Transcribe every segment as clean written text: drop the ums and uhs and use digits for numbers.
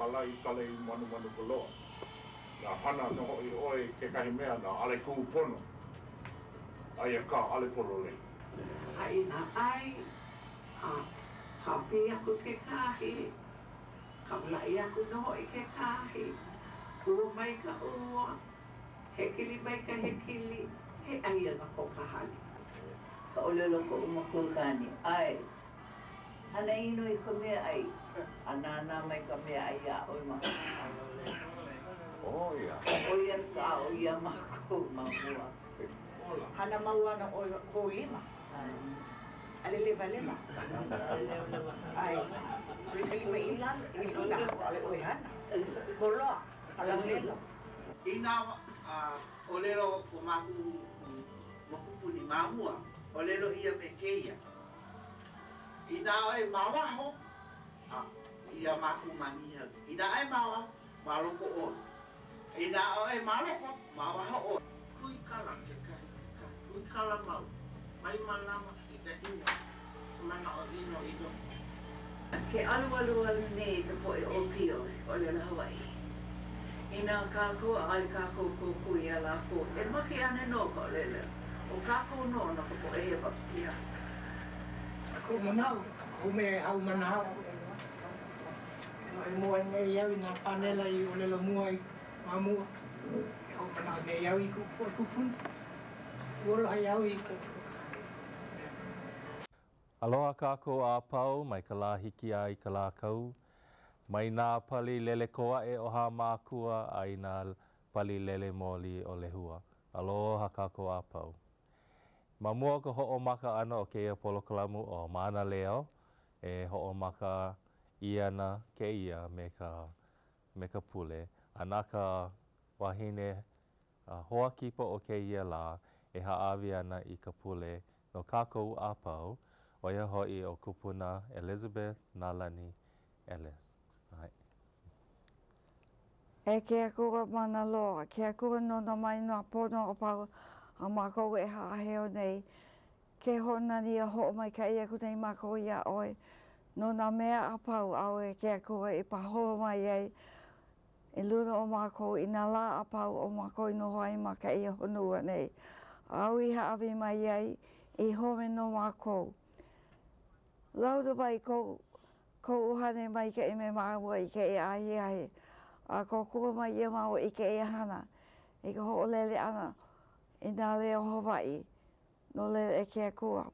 kālai i ka lei manomano ka loa. Inā hana nō hoʻi ʻoe i kekahi mea na ʻaʻole kūpono, aia kā ʻaʻole pololei. A inā ʻai, a kāpī aku kekahi, kaulaʻi aku nō hoʻi kekahi, ua mai ka ua, hekili mai ka hekili, he ʻai ana ko ka hale. Ka ʻōlelo koʻu makuakāne, ʻAe. Hana ʻino i ka meaʻai, a nānā mai ka meaʻai iā ʻoe ma ka ʻO ia ka aʻo iā mākou ma mua. Hana mau ana ʻoe kou lima. ʻAʻole lewalewa. ʻAe. ʻOe ka lima i lalo, i luna, ʻaʻole ʻoe hana. Moloa, ka laulelo. Inā ʻōlelo ko mākou mokupuni ma mua, ʻōlelo ʻia me kēia, Inā ʻoe ma waho, a iā mākou ma Niʻihau. Inā ʻoe ma waho, ma loko ʻoe. Inā ʻoe ma loko, ma waho ʻoe. Huikala kekahi, kekahi. Huikala mau. Mai mālama i ka ʻino, ka manaʻo ʻino i loko. Ke alualu nei ka poʻe ʻōpio i ka ʻōlelo Hawaiʻi. Inā kākou ʻaʻole kākou kōkua iā lākou, e make ana nō ka ʻōlelo. ʻO kākou nō no ka poʻe hewa. Ia koʻu manaʻo, koʻu mea e haumana aku. E lohe mua nei au i nā pānela i ʻōlelo mua ai ma mua. E hoʻomanaʻo nei au i kuʻu poʻe kūpuna. Ua lohe au i ka. Aloha kākou a pau mai ka lā hiki a i ka lā kau. Mai nā pali lele koaʻe o Hāmākua a i nā pali lele mōlī o Lehua. Aloha kākou a pau. Ma mua o ka hoʻomaka ʻana o kēia polokalamu ʻo Mānaleo, e hoʻomaka ʻia ana kēia me ka me ka pule, a na ka wahine A hoa kipa o kēia lā e hāʻawi ana i ka pule no kākou a pau, ʻo ia hoʻi ʻo Kupuna Elizabeth Nālani Ellis. ʻAe. E ke Akua mana loa, ke Akua nona mai nā pono a pau a mākou e haʻaheo nei, ke hoʻonani a hoʻomaikaʻi aku nei mākou iā ʻoe no nā mea a pau āu e ke Akua i paholo mai ai I luna o mākou i nā lā a pau o mākou i noho ai ma kēia honua nei, āu i hāʻawi mai ai i home no mākou. Launa mai kou, kou ʻuhane maikaʻi me māua i kēia ahiahi, a kōkua mai iā māua i kēia hana i ka hoʻolele ʻana i nā leo Hawaiʻi. No laila e ke Akua,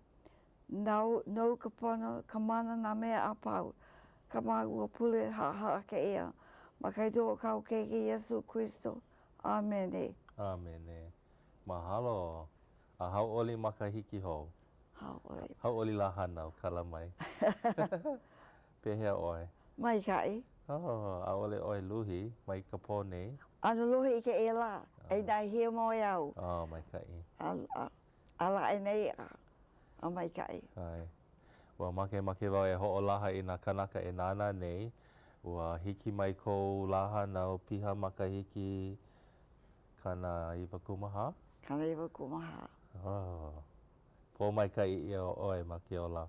nāu, nou ka pono, ka mana, nā mea a pau, kā māua pule haʻahaʻa kēia, ma ka inoa o kāu Keiki Iesū Kristo. ʻĀmene. ʻĀmene. Mahalo. A hauʻoli makahiki hou. Hauʻoli. Hauʻoli lā hānau, kala mai. Pehea ʻoe? Maikaʻi. Oh, ʻaʻole ʻoe luhi mai ka pō nei. ʻAno luhi i kēia lā, inā i hiamoe au. Oh, maikaʻi. A, a, ala aʻe nei a, a maikaʻi. ʻAe. Ua makemake wau e hoʻolaha i nā kānaka e nānā nei. Ua hiki mai kou lā hānau piha makahiki 94? 94. Oh. Pōmaikaʻi ʻia ʻoe ma ke ola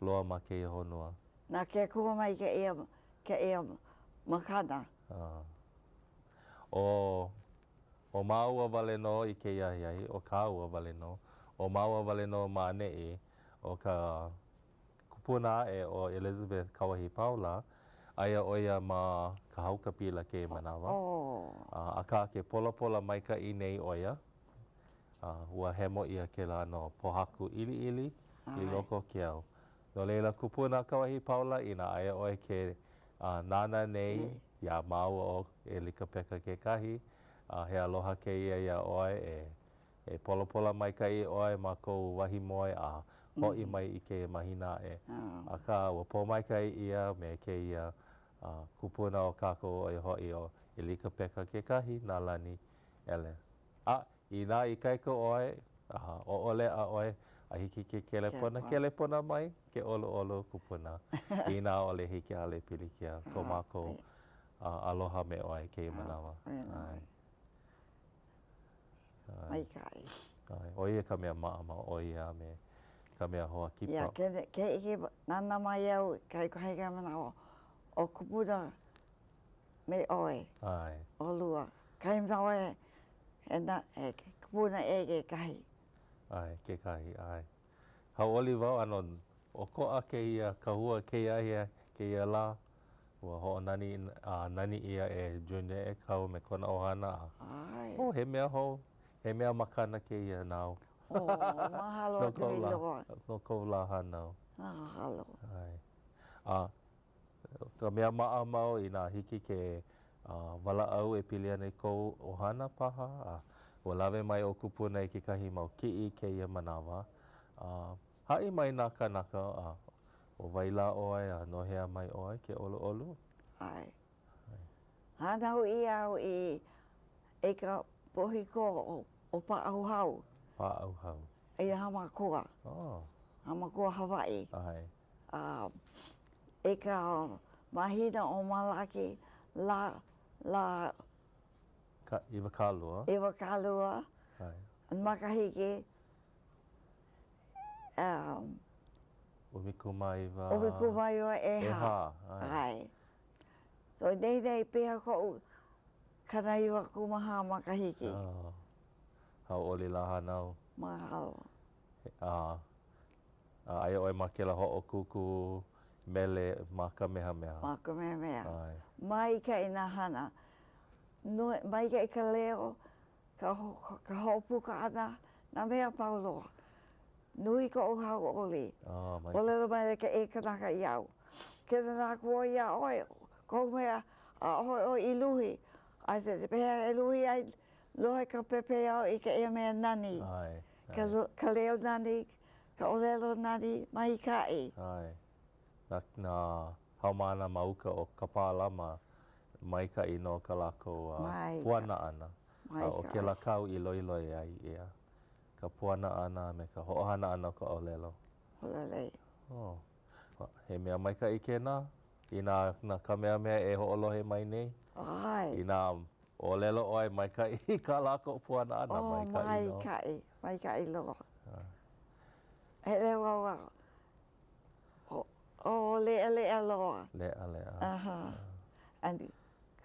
loa ma kēia honua. Na ke Akua mai kēia, kēia makana. ʻO, ʻo māua wale nō i kēia ahiahi, ʻo kāua wale nō, ʻo māua wale nō ma ʻaneʻi, ʻo ka kupuna aʻe ʻo Elizabeth Kauahipaula, aia ʻo ia ma ka haukapila kēia manawa. Akā ke polapola maikaʻi nei ʻo ia. A ua hemo ʻia kēlā no pōhaku ʻiliʻili i loko o ke au. No laila, kupuna Kauahipaula, inā aia ʻoe ke nānā nei iā māua ʻo ʻElikapeka kekahi, a he aloha kēia iā ʻoe e e polapola maikaʻi ʻoe ma kou wahi moe a hoʻi mai i kēia mahina aʻe. Akā, ua pōmaikaʻi ʻia me kēia kupuna o kākou ʻo ia hoʻi ʻo ʻElikapeka kekahi, Nālani Ellis. A, inā ikaika ʻoe, a ʻoʻoleʻa ʻoe, a hiki ke kelepona, kelepona mai ke ʻoluʻolu kupuna. Inā ʻaʻole hiki, ʻaʻole pilikia ko mākou aloha me ʻoe i kēia manawa. ʻAe. Maikaʻi. ʻAe. ʻO ia ka mea maʻamau, ʻo ia a me ka mea hoa kipa. Ia, ke, ke ʻike, nānā mai au i kekahi manawa, ʻo kupuna. me ʻoe. ʻAe. ʻOlua. Kahi manawa he, he, na, he kupuna ʻē kekahi. ʻAe, kekahi, ʻae. Hauʻoli wau ʻano ʻokoʻa kēia kahua kēia ahiahi, kēia lā. Ua hoʻonani a nani ʻia e Junior ʻEkau me kona ʻohana a ʻAe. Oh, he mea hou, he mea makana kēia nāu. Oh, mahalo No kou nui lā, loa. no kou lā hānau. Mahalo. ʻAe. A ka mea maʻamau inā hiki ke walaʻau e pili ana i kou ʻohana paha, a ua lawe mai ʻo Kupuna i kekahi mau kiʻi i kēia manawa. A haʻi mai nā kānaka, a ʻo wai lā ʻoe a no hea mai ʻoe ke ʻoluʻolu? ʻAe. Hānau ʻia au i i ka pōhiko o Paʻauhau. Paʻauhau. I Hāmākua. Oh. Hāmākua, Hawaiʻi. ʻAe. A i ka mahina ʻo Malaki, lā, lā. Ka 20. 20. ʻAe. Makahiki, um. 19. 19 ʻehā. ʻEhā, ʻae. ʻAe. So i nei nei piha koʻu 94 makahiki. Oh. Hauʻoli lā hānau. Mahalo. A A aia ʻoe ma kēlā hoʻokūkū mele ma Kamehameha. Ma Kamehameha. ʻAe. Maikaʻi nā hana. Nui, maikaʻi ka leo, ka, ka hoʻopuka ʻana, nā mea a pau loa. Nui koʻu hauʻoli. Oh, maikaʻi. ʻŌlelo maila kēia kanaka iaʻu, Ke nānā aku wau iā ʻoe, kohu mea, ʻaʻohe ʻoe i luhi. I said, Pehea e luhi ai, lohe ka pepeiao i kēia mea nani. ʻAe. Ka, ka leo nani, Ka ʻōlelo nani maikaʻi. ʻAe. Na nā haumāna ma uka o Kapālama, maikaʻi nō ka lākou puana ʻana. A ʻo kēlā kāu i loiloi ai ʻia, ka puana ʻana a me ka hoʻohana ʻana o ka ʻōlelo. Pololei. Oh. He mea maikaʻi kēnā inā na Kamehameha e hoʻolohe mai nei. ʻAe. Inā ʻōlelo ʻoe maikaʻi i kā lākou puana ʻana, maikaʻi nō. Oh, maikaʻi. Maikaʻi loa. Hele wau a oh leʻaleʻa loa. Leʻaleʻa. Uh-huh. And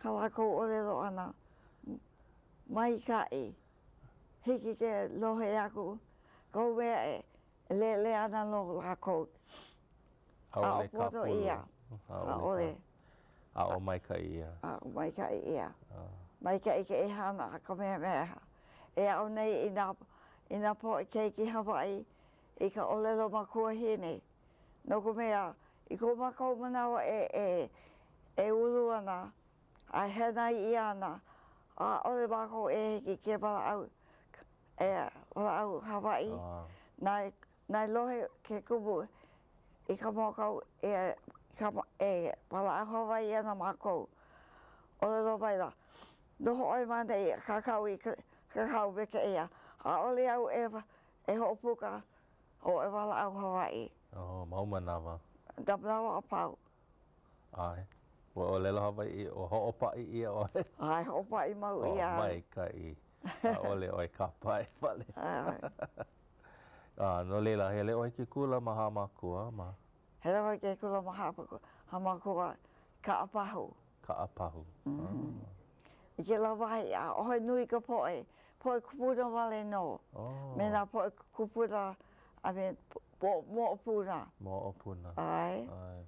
kā lākou ʻōlelo ʻana, maikaʻi, hiki ke lohe aku, kohu mea e leʻaleʻa ana nō lākou. ʻAʻole Aʻo pono ʻia. ʻAʻole. Aʻo maikaʻi ʻia. Aʻo maikaʻi ʻia. Maikaʻi kēia hana a Kamehameha. E aʻo nei i nā, i nā poʻe keiki Hawaiʻi i ka ʻōlelo makuahine. No ka mea, i ko mākou manawa e, e, e ulu ana a e hānai ʻia ana, ʻaʻole mākou e hiki ke walaʻau, e walaʻau Hawaiʻi. Na Na lohe ke kumu i ka mākou e e walaʻau Hawaiʻi ana mākou. ʻŌlelo maila, Noho ʻoe ma ʻaneʻi a kākau i kākau me kēia. ʻAʻole au e e hoʻopuka o e walaʻau Hawaiʻi. Oh, mau manawa. Nā manawa a pau. ʻAe. Ua ʻōlelo Hawaiʻi, ua hoʻopaʻi ʻia ʻoe. ʻAe, hoʻopaʻi mau ʻia au. Oh, maikaʻi. ʻAʻole ʻoe kāpae wale. ʻAe. A no laila, hele ʻoe i ke kula ma Hāmākua, ma? Hele wau i ke kula ma Hāmākua, Kaʻapahu. Kaʻapahu. I kēlā wahi, ʻaʻohe nui ka poʻe, poʻe kupuna wale nō. Oh. Me nā poʻe kupuna a me moʻopuna. Moʻopuna. ʻAe. ʻAe.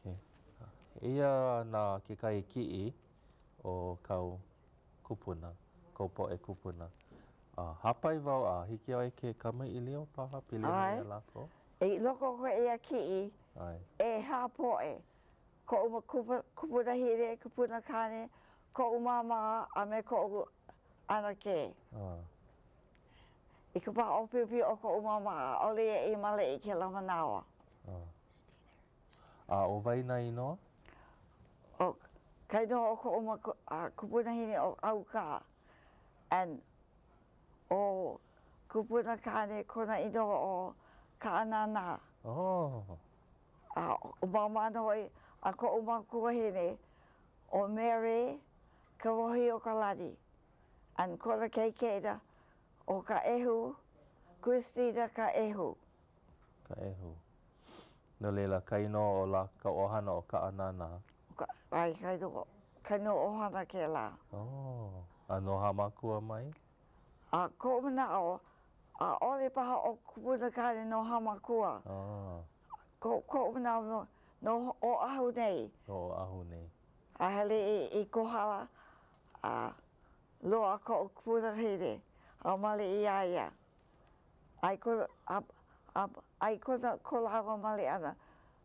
Okay. Eia nā kekahi kiʻi o kāu kupuna, kou poʻe kupuna. A hāpai wau a hiki iā ʻoe ke kamaʻilio paha pili ana iā lākou? ʻAe. I loko o kēia kiʻi, ʻehā poʻe, koʻu kupunahine, kupunakāne, koʻu māmā a me koʻu ʻanakē. I ka wā ʻōpiopio o koʻu māmā, ʻaʻole ia i male i kēlā manawa. A ʻo wai nā inoa? ʻO ka inoa o koʻu kupunahine ʻo ʻAukā and ʻo kupunakāne kona inoa ʻo Kaʻananā. Oh. A ʻo māmā nō hoʻi a koʻu makuahine ʻo Mary Kawahiuokalani and kona keikena ʻo Kaʻehu, Christina Kaʻehu. Kaʻehu. No laila, ka inoa o la, ka ʻohana o Kaʻananā. ʻAe, ka inoa. Ka no ʻohana kēlā. Oh, a no Hāmākua mai? A koʻu manaʻo, ʻaʻole paha ʻo kupuna kāne no Hāmākua. Oh. Ko, koʻu manaʻo no, no Oʻahu nei. No Oʻahu nei. A hele i, i Kohala, a loaʻa koʻu kupunahine, a male iā ia. A i kona, a, a, a i kona, ko lāua male ʻana,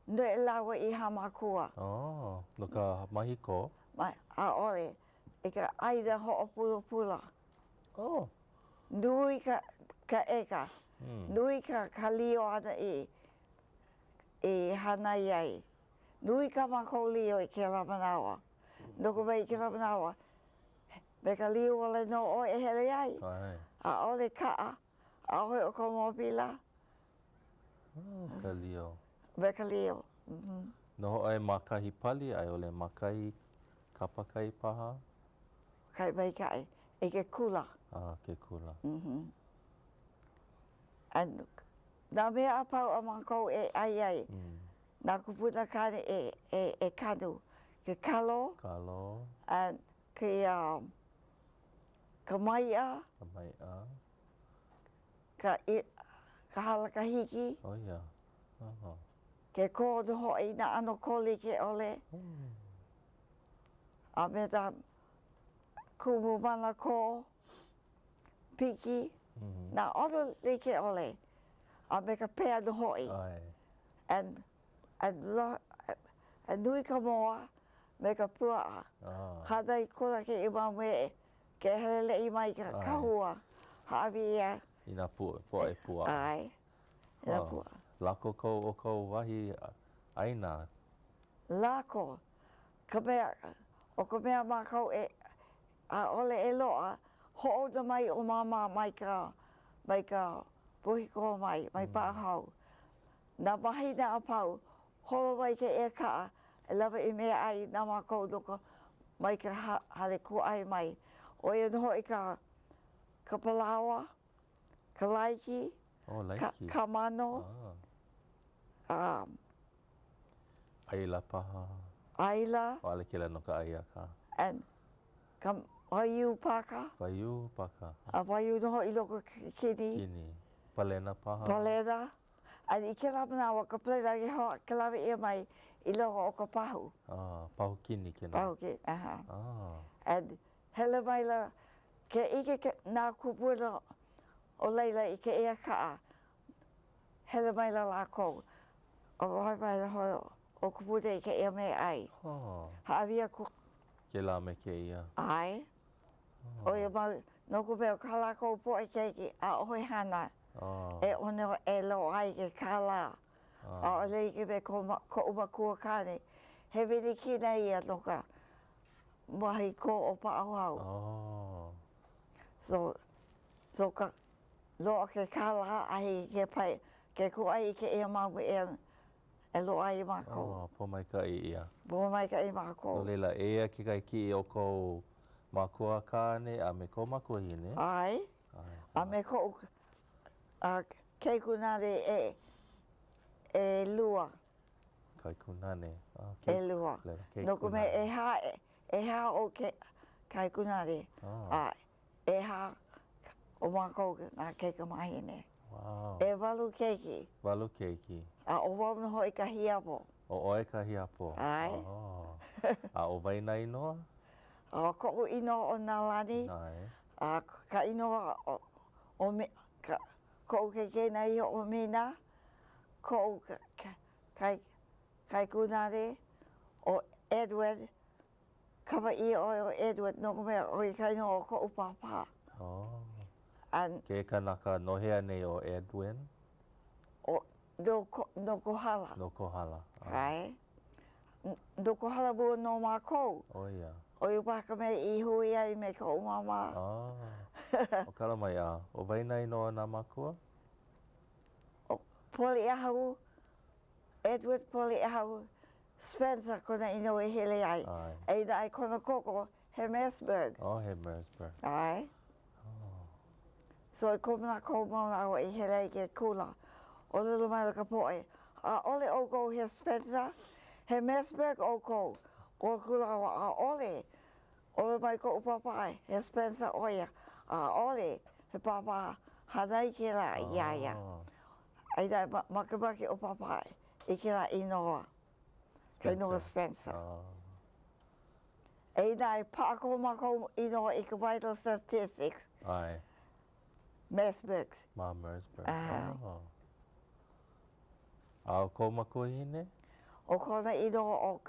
Neʻe lāua i Hāmākua. Oh, no ka mahi kō? Ma, ʻaʻole. I ka ʻāina hoʻopulapula. Oh. Nui ka, ka ʻeka. Nui ka, ka lio āna i, i hānai ai. Nui kā mākou lio i kēlā manawa. No ka mea i kēlā manawa, me ka lio wale nō ʻoe e hele ai. ʻAe. ʻAʻole kaʻa, ʻaʻohe ʻokomobila. Oh, ka lio. Me ka lio. Noho ʻoe ma kahi pali a i ʻole ma kai kapakai paha? Kai maikaʻi. I ke kula. Ah, ke kula. And nā mea a pau a mākou e ʻai ai, nā kūpuna kāne e, e, e kanu. Ke kalo. Kalo. And ke, um, ka maiʻa. Ka maiʻa. Ka, ka halakahiki. ʻO ia. Uh-huh. Ke kō nō hoʻi nā ʻano kō like ʻole. A me nā kumu manakō, piki, nā ʻano like ʻole. A me ka pea nō hoʻi. ʻAe. And, and lo, and nui ka moa me ka puaʻa. Ah. Hānai kona kēia mau mea Ke heleleʻi mai ka kahua, hāʻawi ʻia. I nā poʻe puaʻa. ʻAe, i nā puaʻa. Lako kou o kou wahi ʻāina? Lako. Ka mea, ʻo ka mea mākou e, ʻaʻole e loaʻa, hoʻouna mai ʻo Māmā mai ka, mai ka Puhikoa mai, mai Paʻahau. Nā mahina a pau, holo mai kēia kaʻa e lawe i meaʻai na mākou no ka, mai ka hale kūʻai mai. ʻO ia nō hoʻi ka, ka palaoa, ka laiki, oh, laiki. ka, ka mano, ah. a, ʻAila paha. ʻAila. ʻAʻole kēlā no ka ʻai akā. And ka waiū paka. Waiū paka. A waiū nō hoʻi i loko o ke kini. Kini. Palena paha. Palena. A i kēlā manawa ka palena ke hoa ke lawe ʻia mai i loko o ka pahu. Ah, pahu kini kēnā. Pahu kini, aha. Ah. And hele maila ke ʻike ke, nā kūpuna o laila i kēia kaʻa, hele maila lākou. ʻO wai maila hoʻi ʻo kupuna i kēia meaʻai. Oh. Hāʻawi aku. Kēlā me kēia. ʻAe. ʻO ia mau, no ka mea, kā lākou poʻe keiki, ʻaʻohe hana e ʻono e loaʻa ai ke kālā. ʻAʻole like me ko koʻu makua kāne, he wilikina ia no ka wahi kō o Paʻahau. So, so ka loaʻa ke kālā a hiki ke pae, ke kūʻai i kēia mau mea e loaʻa ai mākou. Oh, pōmaikaʻi ʻia. Pōmaikaʻi mākou. No laila, eia kekahi kiʻi o kou makua kāne a me kou makuahine. ʻAe. A me koʻu kaikunāne e, ʻelua. Kaikunāne. ʻElua. No ka mea, ʻehā, ʻehā oʻu kaikunāne. A ʻehā o mākou nā kaikamāhine. Wow. ʻEwalu keiki. ʻEwalu keiki. A ʻo wau nō hoʻi ka hiapo. ʻO ʻoe ka hiapo. ʻAe. Oh. A ʻo wai nā inoa? ʻO koʻu inoa ʻo Nālani. ʻAe. A ka inoa ʻo, ʻo me, ka, koʻu keikena iho ʻo Mina, koʻu kai, kaikunāne ʻo Edward, Kapa ʻia ʻoe ʻo Edward no ka mea, ʻo ia ka inoa o koʻu pāpā. Oh. And. Ke kanaka no hea nei ʻo Edwin? ʻO, no, no Kohala. No Kohala. ʻAe. No Kohala mua nō mākou. ʻO ia. ʻO ia paha ka mea i hui ai me koʻu māmā. Oh. ʻO kala mai, a ʻo wai nā inoa o nā mākua? ʻO Poliʻahu, Edward Poliʻahu Spencer kona inoa i hele ai. Eia naʻe kona koko, he Mersberg. Oh, he Mersberg. ʻAe. Oh. So i ko mākou manawa i hele ai i ke kula, ʻōlelo maila ka poʻe, ʻAʻole ʻoukou he Spencer, he Mersberg ʻoukou. ʻO aku lāua, ʻAʻole. ʻŌlelo mai koʻu pāpā, he Spencer ʻo ia. ʻAʻole, he pāpā hānai kēlā iā ia. A inā makemake ʻo pāpā i kēlā inoa, ka inoa Spencer. A inā e paʻa ko mākou inoa i ka vital statistics, Mersberg. Ma Mersberg. A ʻo kou makuahine? ʻO kona inoa ʻo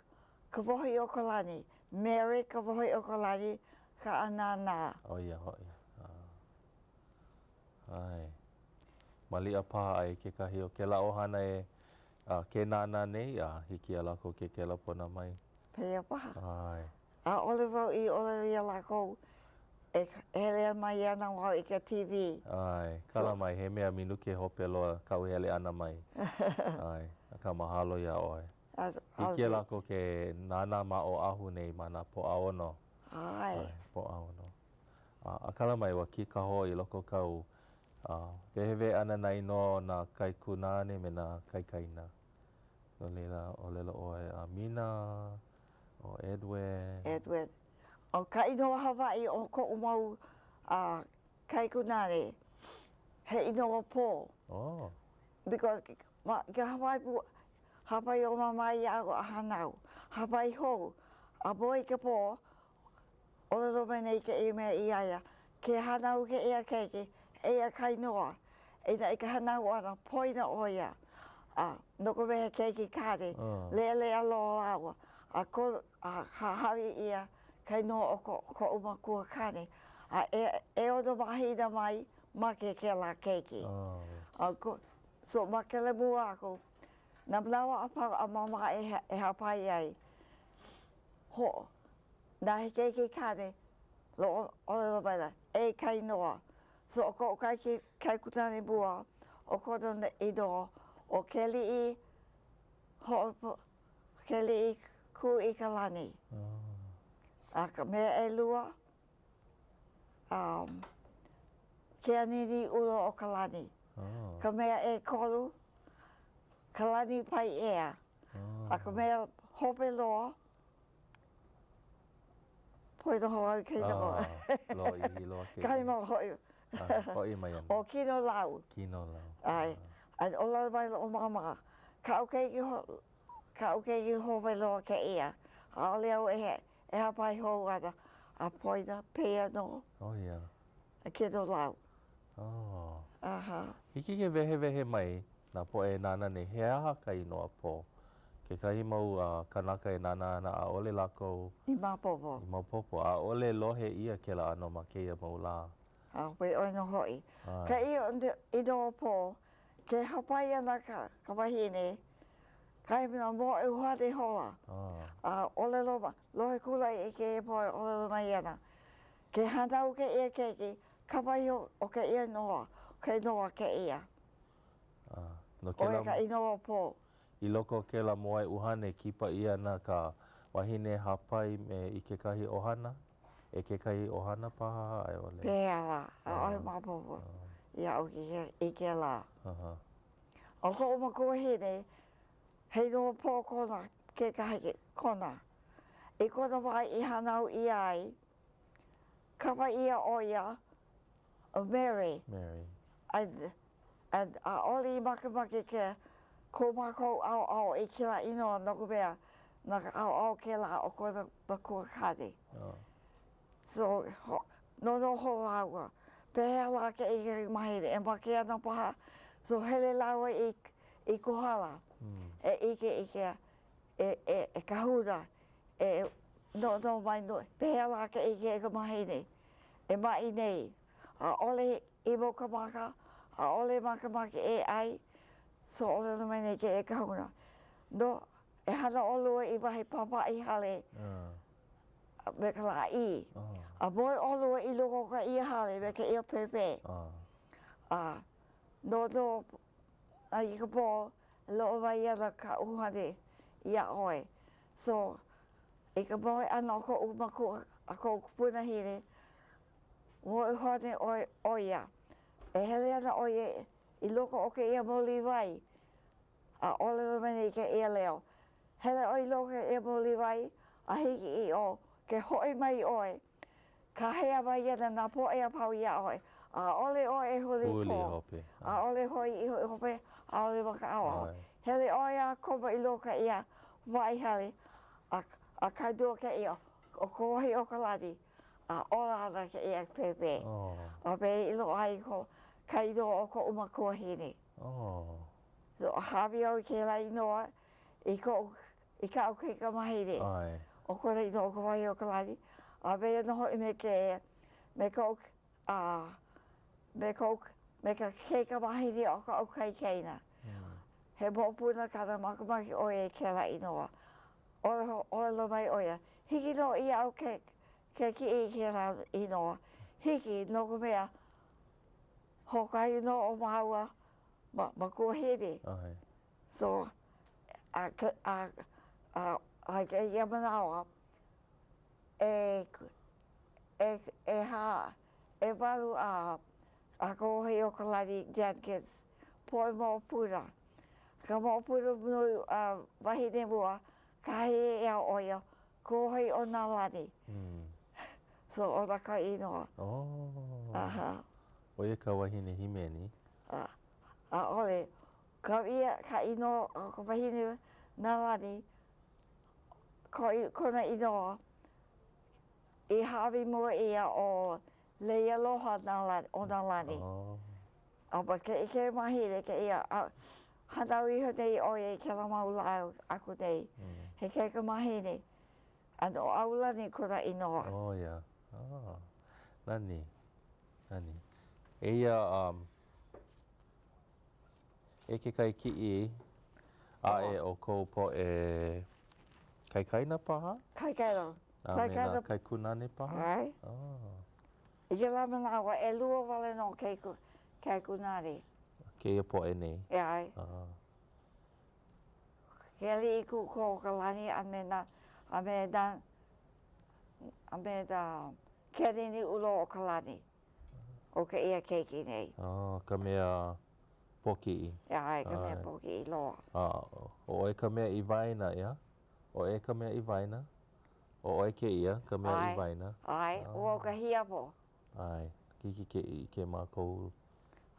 Kawohiʻokalani, Mary Kawohiʻokalani Kaʻanānā. ʻO ia hoʻi. ʻAe. Maliʻa paha aia kekahi o kēlā ʻohana e ke nānā nei a hiki iā lākou ke kelepona mai. Pēia paha. ʻAe. ʻAʻole wau i ʻōlelo iā lākou e hele mai ana wau i ka TV. ʻAe, kala mai, he mea minuke hope loa kaʻu hele ʻana mai. ʻAe, akā mahalo iā ʻoe. Hiki iā lākou ke nānā ma Oʻahu nei ma nā Pōʻaono. ʻAe. ʻAe, Pōʻaono. A kala mai, ua kīkahō i loko o kāu wehewehe ʻana nā inoa o nā kaikunāne me nā kaikaina. No laila, ʻōlelo ʻoe a Mina, ʻo Edwin. Edwin. ʻO ka inoa Hawaiʻi o koʻu mau kaikunāne, he inoa pō. Oh. Because ma ka Hawaiʻi, hāpai ʻo Māmā iaʻu a hānau, hāpai hou, a moe i ka pō, ʻōlelo mai nei kēia mea iā ia, ke hānau kēia keiki, eia ka inoa. Inā i ka hānau ʻana, poina ʻo ia. A no ka mea he keiki kāne, leʻaleʻa loa lāua. A ko, a hāʻawi ʻia ka inoa o ko, koʻu makua kāne. A e, ʻeono mahina mai, make kēlā keiki. A ko, so ma kēlā mua aku, nā manawa a pau a Māmā e, e hāpai ai, ho, na he keiki kāne, loʻo, ʻōlelo maila, e ka inoa. So ʻo koʻu kaiki, kaikunāne mua, ʻo kona inoa, ʻo Keliʻi hoʻopo, Keliʻi Kūikalani. A ka mea ʻelua, um, Keaniniʻula o ka lani. Ka mea ʻekolu, Kalani Paiʻea. A ka mea hope loa, Poina hou au i ka inoa. Lōʻihi loa kēia. Kahi mau hoʻi. Hoʻi mai ana. ʻO Kinolau. Kinolau. ʻAe. A ʻōlelo maila ʻo Māmā, kaʻu keiki, kaʻu keiki hope loa kēia. ʻAʻole au e e hāpai hou ana a poina, pēia nō. Oh ia. Kinolau. Oh. Aha. Hiki ke wehewehe mai nā poʻe e nānā nei, he aha ka inoa pō? Kekahi mau kānaka e nānā ana, ʻaʻole lākou. I maopopo. I maopopo. ʻAʻole lohe ʻia kēlā ʻano ma kēia mau lā. A ʻoi ʻoe nō hoʻi. Ka inoa pō, ke hāpai ana ka wahine, kahi mea moeʻuhane ihola. A ʻōlelo, lohe kula i kēia poʻe ʻōlelo mai ana, ke hānau kēia keiki, kapa iho ʻo kēia inoa, ka inoa kēia. No kēlā. ʻO ia ka inoa pō. I loko o kēlā moe ʻuhane, kipa ʻia ana ka wahine hāpai me i kekahi ʻohana, e kekahi ʻohana paha a i ʻole. Pehea lā, ʻaʻohe maopopo iaʻu i kēlā. ʻO koʻu makuahine, he inoa pō kona kekahi kona. I kona wā i hānau ʻia ai, kapa ʻia ʻo ia ʻo Mary. Mary. And, and ʻaʻole i makemake ke ko mākou ʻaoʻao i kēlā inoa no ka mea, na ka ʻaoʻao kēlā o kona makua kāne. Oh. So, ho, nonoho lāua, pehea lā kēia wahine e make ana paha? So, hele lāua i, i Kohala mm. e ʻike i ke, e, e, e kahuna, e noʻonoʻo mai nō, pehea lā kēia wahine e maʻi nei, ʻaʻole ʻimo ka maka, ʻaʻole makemake e ʻai, so ʻōlelo mai nei kēia kahuna, no, e hana ʻolua i wahi pāpaʻi hale me ka lāʻī, a moe ʻolua i loko o kēia hale me kēia pēpē. A noʻonoʻo a i ka pō, loaʻa mai ana ka ʻuhane iā ʻoe. So, i ka moe ʻana o koʻu makua a koʻu kupunahine, moeʻuhane ʻoe ʻo ia. E hele ana ʻo ia i loko o kēia mōliwai, a ʻōlelo mai nei kēia leo, Hele ʻoe i loko o kēia mōliwai. A hiki i ʻō, ke hoʻi mai ʻoe, kāhea mai ana nā poʻe a pau iā ʻoe, ʻaʻole ʻoe e huli Huli hope. ʻAʻole hoʻi i hoʻi hope, ʻaʻole ma ka ʻaoʻao. Hele ʻoe a komo i loko o kēia wahi hale, a, a kainō kēia, ʻo Kōwahiʻokalani, a ola ana kēia pēpē. A pēia i loaʻa ai ko, ka inoa o koʻu makuahine. Oh. Hāʻawi au i kēlā inoa i koʻu, i kaʻu kaikamahine. ʻAe. ʻO kona inoa ʻo Kōwahiʻokalani, a pēia nō hoʻi me ke, me koʻu, a, me koʻu, me ka kaikamahine o kaʻu kaikaina. He moʻopuna kāna makemake ʻo ia i kēlā inoa. ʻŌlelo mai ʻo ia, hiki nō iaʻu ke, ke kiʻi i kēlā inoa. Hiki, no ka mea, hoʻokahi nō o māua makuahine. So, a, a, a, a i kēia manawa, e, e, ʻehā, ʻewalu a, a Kōwahiʻokalani Jenkins, poʻe moʻopuna. Ka moʻopuna nui a wahine mua, kāhea ʻia ʻo ia, Kōwahiʻonālani. So, ʻo na ka inoa. Oh. Aha. ʻO ia ka wahine hīmeni? A, ʻaʻole. Kau ʻia ka inoa o ka wahine Nālani, kona inoa i hāʻawi mua ʻia ʻo Leialoha Nālani, o Nālani. Oh. A ma kēia mahina kēia, a hānau iho nei ʻo ia i kēlā mau lā aku nei, he kaikamahine, a no ʻAulani kona inoa. Oh, ia. Oh, nani, nani. Eia, um, e kekahi kiʻi aʻe o kou poʻe kaikaina paha? Kaikaina. A me nā kaikunāne paha? ʻAe. Oh. I kēlā manawa, ʻelua wale nō kaikunāne. Kēia poʻe nei? ʻAe. Oh. Ke aliʻi Kūkōkalani a me nā, a me nā, a me nā Keaniniʻulaokalani. ʻO kēia keiki nei. Oh, ka mea pōkiʻi. ʻAe, ka mea pōkiʻi loa. A, ʻo ʻoe ka mea i waena, ʻeā? ʻO ʻoe ka mea i waena? ʻO ʻoe kēia, ka mea i waena? ʻAe, ʻo wau ka hiapo. ʻAe, hiki ke ʻike mākou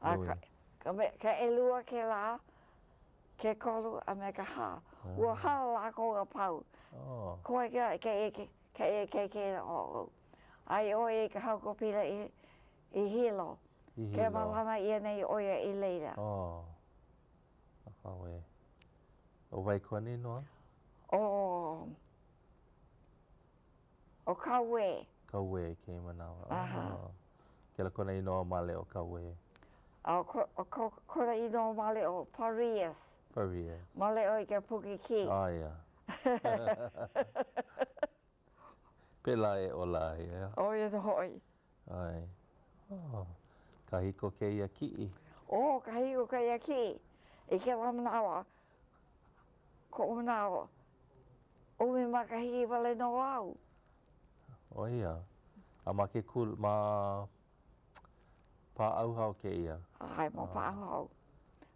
A nui. ka, ka mea, ka ʻelua kēlā, ke kolu a me ka hā. Ua hala lākou a pau. Oh. Koe kēia, kēia keiki oʻu. Aia ʻo ia i ka haukapila i, i Hilo. I Hilo. Ke mālama ʻia nei ʻo ia i laila. Oh. Auē. ʻO wai kona inoa? ʻO, ʻo Kauē. Kauē kēia manawa. Aha. Oh. Kēlā kona inoa male ʻo Kauē. A ʻo ko, ʻo ko, kona inoa male ʻo Farias. Farias. Male ʻo i ka Pukikī. Aia. Pēlā e ola ai, ʻeā? ʻO ia nō hoʻi. ʻAe. Oh, kahiko kēia kiʻi. Oh, kahiko kēia kiʻi. I kēlā manawa, koʻu manaʻo, ʻumi makahiki wale nō au. ʻO ia. A ma ke kula, ma Paʻauhau kēia? ʻAe, ma Paʻauhau.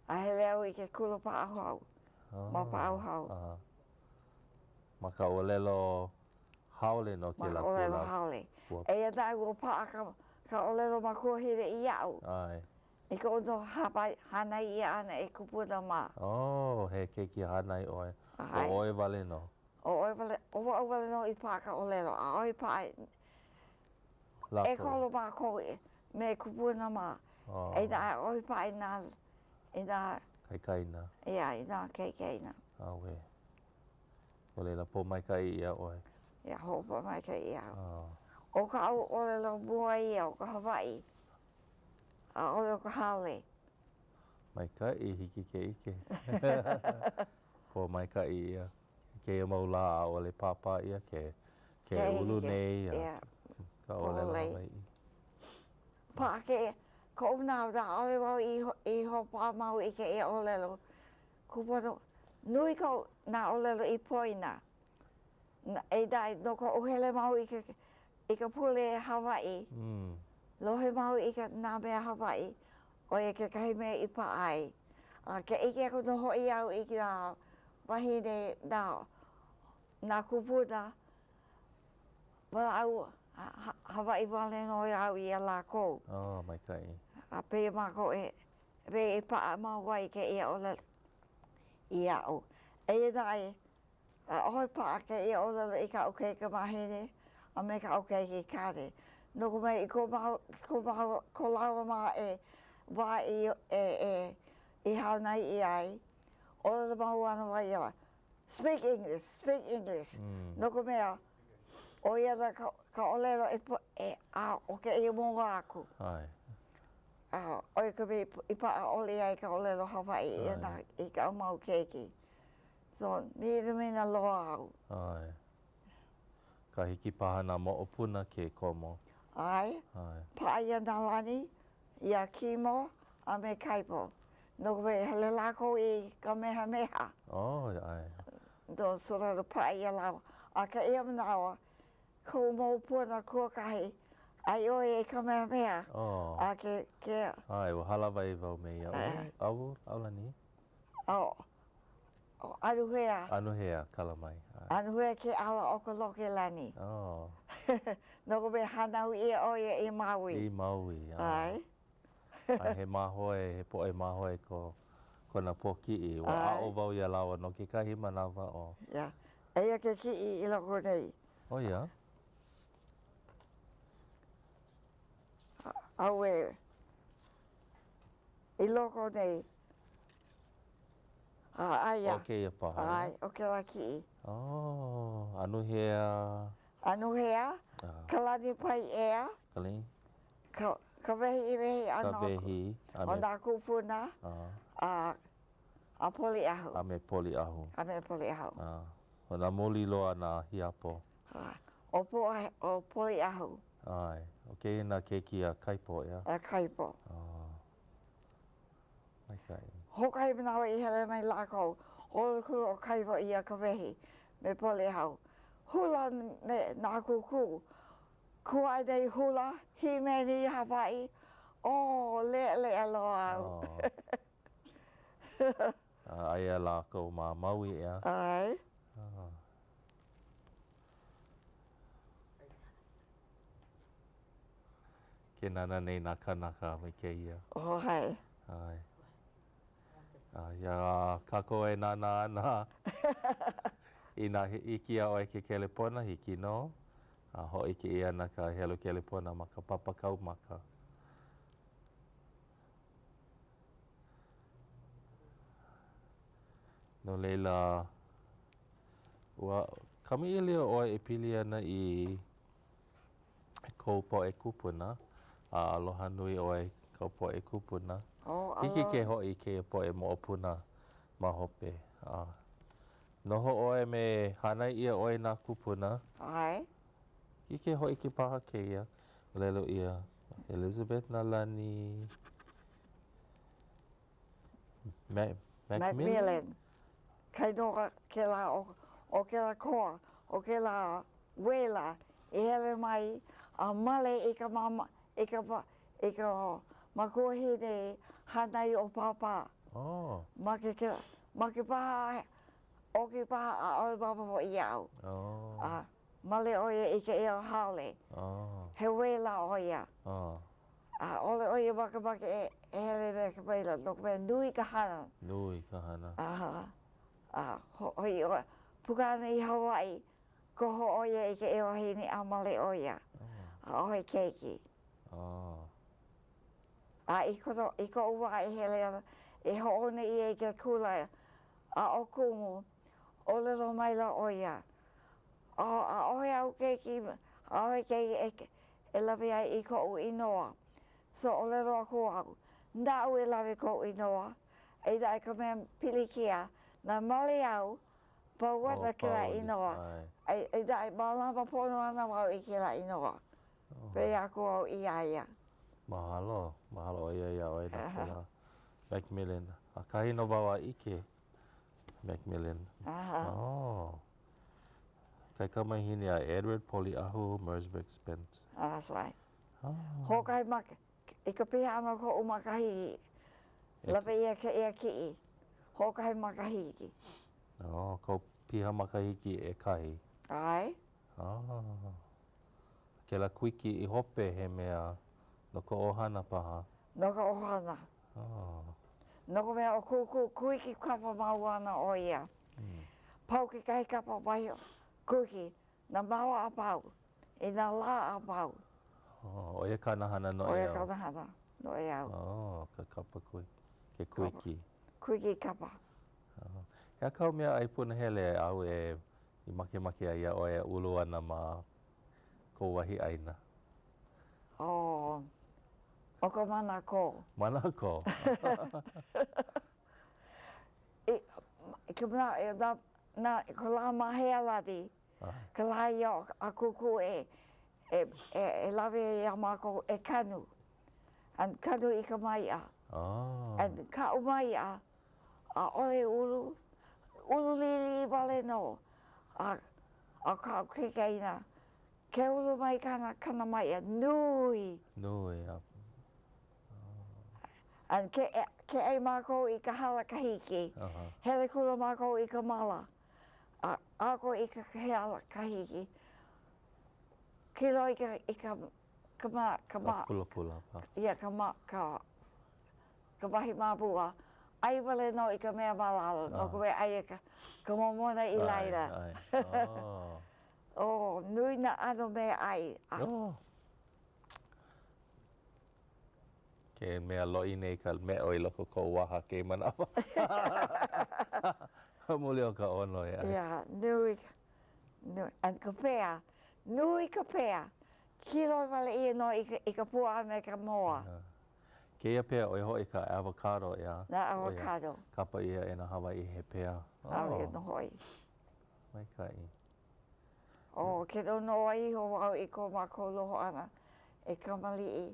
A hele au i ke kula Paʻauhau. Ma Paʻauhau. Oh, Ma ka ʻōlelo haole nō kēlā kula. Ma ka ʻōlelo haole. Eia naʻe ua paʻa ka, ka ʻōlelo makuahine iaʻu. ʻAe. I koʻu nō hāpai, hānai ʻia ʻana e kupuna mā. Oh, he keiki hānai ʻoe. ʻAe. ʻO ʻoe wale nō. ʻO ʻoe wale, ʻo wau wale nō i paʻa ka ʻōlelo, ʻaʻohe paʻa. Lākou. ʻEkolu mākou me kupuna mā. Oh. Eia naʻe ʻaʻohe paʻa i nā, i nā. Kaikaina. Yeah, i nā kaikaina. Auē. No laila, pōmaikaʻi ʻia ʻoe. Ia, hoʻopōmaikaʻi ʻia au. ʻO kaʻu ʻōlelo mua ia ʻo ka Hawaiʻi, ʻaʻole ʻo ka haole. Maikaʻi, hiki ke ʻike. Pōmaikaʻi ʻia. Kēia mau lā ʻaʻole pāpā ʻia ke, ke ulu nei ia, ka ʻōlelo Hawaiʻi. Paʻa ke, koʻu manaʻo, ʻaʻole wau i, i hoʻopaʻa mau i kēia ʻōlelo. Kūpono nui koʻu nā ʻōlelo i poina. Eia naʻe no koʻu hele mau i ka, i ka pule Hawaiʻi, lohe mau i ka, nā mea Hawaiʻi, ʻo ia kekahi mea i paʻa ai. A ke ʻike aku nō hoʻi au i nā wāhine, nā, nā kūpuna. Walaʻau Hawaiʻi wale nō au iā lākou. Oh, maikaʻi. A pēia mākou e, pēia e paʻa mau ai kēia ʻōlelo iaʻu. Eia naʻe, ʻaʻohe paʻa kēia ʻōlelo i kaʻu kaikamahine a me kaʻu keiki kāne. No ka mea, i ko māua, ko māua, ko lāua mā e wā i e, e, i hānai ʻia ai, ʻōlelo mau ana wau iā Speak English, speak English. No ka mea, ʻo ia ana ka, ka ʻōlelo e, e a o kēia mua aku. ʻAe. A ʻo ia ka mea i paʻa ʻole ai ka ʻōlelo Hawaiʻi i nā, i kaʻu mau keiki. So, minamina loa au. ʻAe. Ka hiki paha nā moʻopuna ke komo. ʻAe. ʻAe. Paʻa iā Nālani, iā Kimo, a me Kaipo. No ka mea, hele lākou i Kamehameha. Oh, ʻae. No, so laila paʻa iā lāua. A kēia manawa, koʻu moʻopuna kuakahi, ʻai ʻo ia i Kamehameha. Oh. A ke, ke. ʻAe, ua hālāwai wau me ia. ʻO, ʻAulani? ʻO, ʻo Anuhea. Anuhea, kala mai. ʻAe. Anuhea ke ʻala o ka lokelani. Oh. No ka mea, hānau ʻia ʻo ia i Maui. I Maui, ʻae. ʻAe. A he māhoe, he poʻe māhoe ko kona pōkiʻi. Ua aʻo wau iā lāua no kekahi manawa o. Yeah. Eia ke kiʻi i loko nei. ʻO ia. ʻAuē. I loko nei. A aia. ʻO kēia paha. ʻAe, ʻo kēlā kiʻi. Oh, Anuhea. Anuhea, Kalani Paiʻea. Kalani. Ka, ka wehi wehi ʻana Ka wehi, a me. O nā kūpuna, a, a Poliʻahu. A me Poliʻahu. A me Poliʻahu. A, ʻo nā muli loa nā hiapo. A, ʻo Poʻa, ʻo Poliʻahu. ʻAe, ʻo kēia nā keiki a Kaipo, ʻeā? A Kaipo. Oh. Maikaʻi. Hoʻokahi manawa i hele mai lākou, ʻōlelo ʻo Kaipo iā Kawehi me Poliʻahu, hula me nā kūkū. Kū aʻe nei hula, hīmeni Hawaiʻi, oh, leʻaleʻa loa au. Oh. Aia lākou ma Maui, ʻeā? ʻAe. Oh. Ke nānā nei nā kānaka me kēia. Oh, ʻae. ʻAe. A iā kākou e nānā ana, inā hiki iā ʻoe ke kelepona, hiki nō. A hōʻike ʻia ana ka helu kelepona ma ka papa kaumaka. No laila, ua kamaʻilio ʻoe e pili ana i kou poʻe kūpuna, a aloha nui ʻoe i kou poʻe kūpuna. Oh, Hiki ke hoʻi i kēia poʻe moʻopuna ma hope. A Noho ʻoe me hānai ʻia ʻoe nā kūpuna. ʻAe. Hiki ke hōʻike paha kēia, ʻōlelo ʻia, Elizabeth Nalani Macmillan. Macmillan. Kainō kēlā ʻo kēlā koa, ʻo kēlā wela i hele mai a male i ka mama, i ka, i ka makuahine hānai o Pāpā. Oh. Ma ke, ma ke paha, ʻoki paha ʻaʻole maopopo iaʻu. Oh. A male ʻo ia i kēia haole. Oh. He wela ʻo ia. Oh. ʻAʻole ʻo ia makemake e hele me ka wela no ka mea nui ka hana. Nui ka hana. ʻAha. A hoʻi ʻo, puka ana i Hawaiʻi, koho ʻo ia i kēia wahine a male ʻo ia. ʻAʻohe keiki. Oh. A i kono, i koʻu wā e hele ana, e hoʻouna ʻia i ke kula aʻo kumu, ʻōlelo maila ʻo ia, Oh, ʻaʻohe āu keiki, ʻaʻohe keiki e, e lawe ai i koʻu inoa. So ʻōlelo aku au, naʻu e lawe kou inoa, eia naʻe ka mea pilikia, na male au, pau ana kēlā inoa, eia naʻe mālama pono ana wau i kēlā inoa. Pēia aku au iā ia. Mahalo, mahalo ʻo ia iā ʻoe no kēlā Macmillan. ʻAkahi nō wau a ʻike Macmillan. Aha. Oh. Kaikamahine a Edward Poliʻahu Merzberg Spence. Oh, that's right. Oh. Hoʻokahi mak i ka piha ʻana o koʻu makahiki, lawe ʻia kēia kiʻi. Hoʻokahi makahiki. Oh, kou piha makahiki ʻekahi. ʻAe. Oh. Kēlā kuiki i hope he mea no ka ʻohana paha? No ka ʻohana. Oh. No ka mea, ʻo Kūkū kuiki kapa mau ana ʻo ia. Pau kekahi kapa wahi kuiki, nā manawa a pau, i nā lā a pau. Oh, ʻo ia kāna hana noʻeau. ʻO ia kāna hana noʻeau. Oh, ka kapa kuiki, ke kuiki. Kuiki kapa. Oh. He aha kāu mea ʻai punahele āu e i makemake ai iā ʻoe e ulu ana ma kou wahi ʻāina? Oh, ʻo ka manakō. Manakō. I, i ka manaʻo, na, na, ka lā Mahealani, ka lā ia a Kūkū e, e, e, e lawe iā mākou e kanu. And kanu i ka maiʻa. Oh. And kaʻu maiʻa, ʻaʻole ulu, ulu liʻiliʻi wale nō. A, a kaʻu kaikaina, ke ulu mai kāna, kāna maiʻa, nui. Nui, a. And ke, ke ʻai mākou i ka hala kahiki, uh -huh. hele kula mākou i ka mala, a ako i ka hala kahiki, kilo i ka, i ka, ka ma, ka ma. Ka pulapula pa. Yeah, ka ma, ka, ka wahi māpua. ʻAi wale nō i ka mea ma lalo, no ka mea aia ka, ka momona i laila. ʻAe, ʻae. Oh. Oh, nui nā ʻano mea ʻai. Oh. Ke mea loʻi nei ka meʻo i loko o koʻu waha kēia manawa. Ma muli o ka ʻono e ʻai. Yeah, nui, nui, and ka pea, nui ka pea. Kilo wale ʻia nō i ka, i ka puaʻa me ka moa. Kēia pea, ʻo ia hoʻi ka avocado, ʻeā? Nā avocado. Kapa ʻia e nā Hawaiʻi he pea. Oh. ʻAʻole nō hoʻi. Maikaʻi. Oh, ke noʻonoʻo iho wau i ko mākou noho ʻana e kamaliʻi.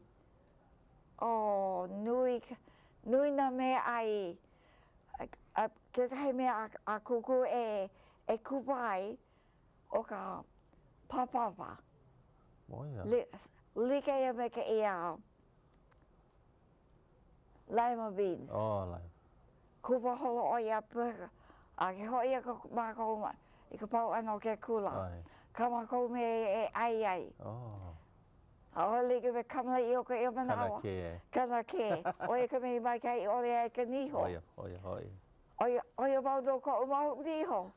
Oh, nui, nui nā mea ʻai. A kekahi mea a, a kūkū e, e kupa ai, ʻo ka pāpapa. ʻO ia. Like ia me kēia lima beans. Oh, lima. Kupa holo ʻo ia puka, a ke hoʻi aku mākou i ka pau ʻana o ke kula, kā mākou mea e ʻai ai. Oh. ʻAʻole like me kamaliʻi o kēia manawa. Kanakē. Kanakē. ʻO ia ka mea i maikaʻi ʻole ai ka niho. ʻO ia, ʻo ia hoʻi. ʻO ia, ʻo ia mau nō koʻu mau niho.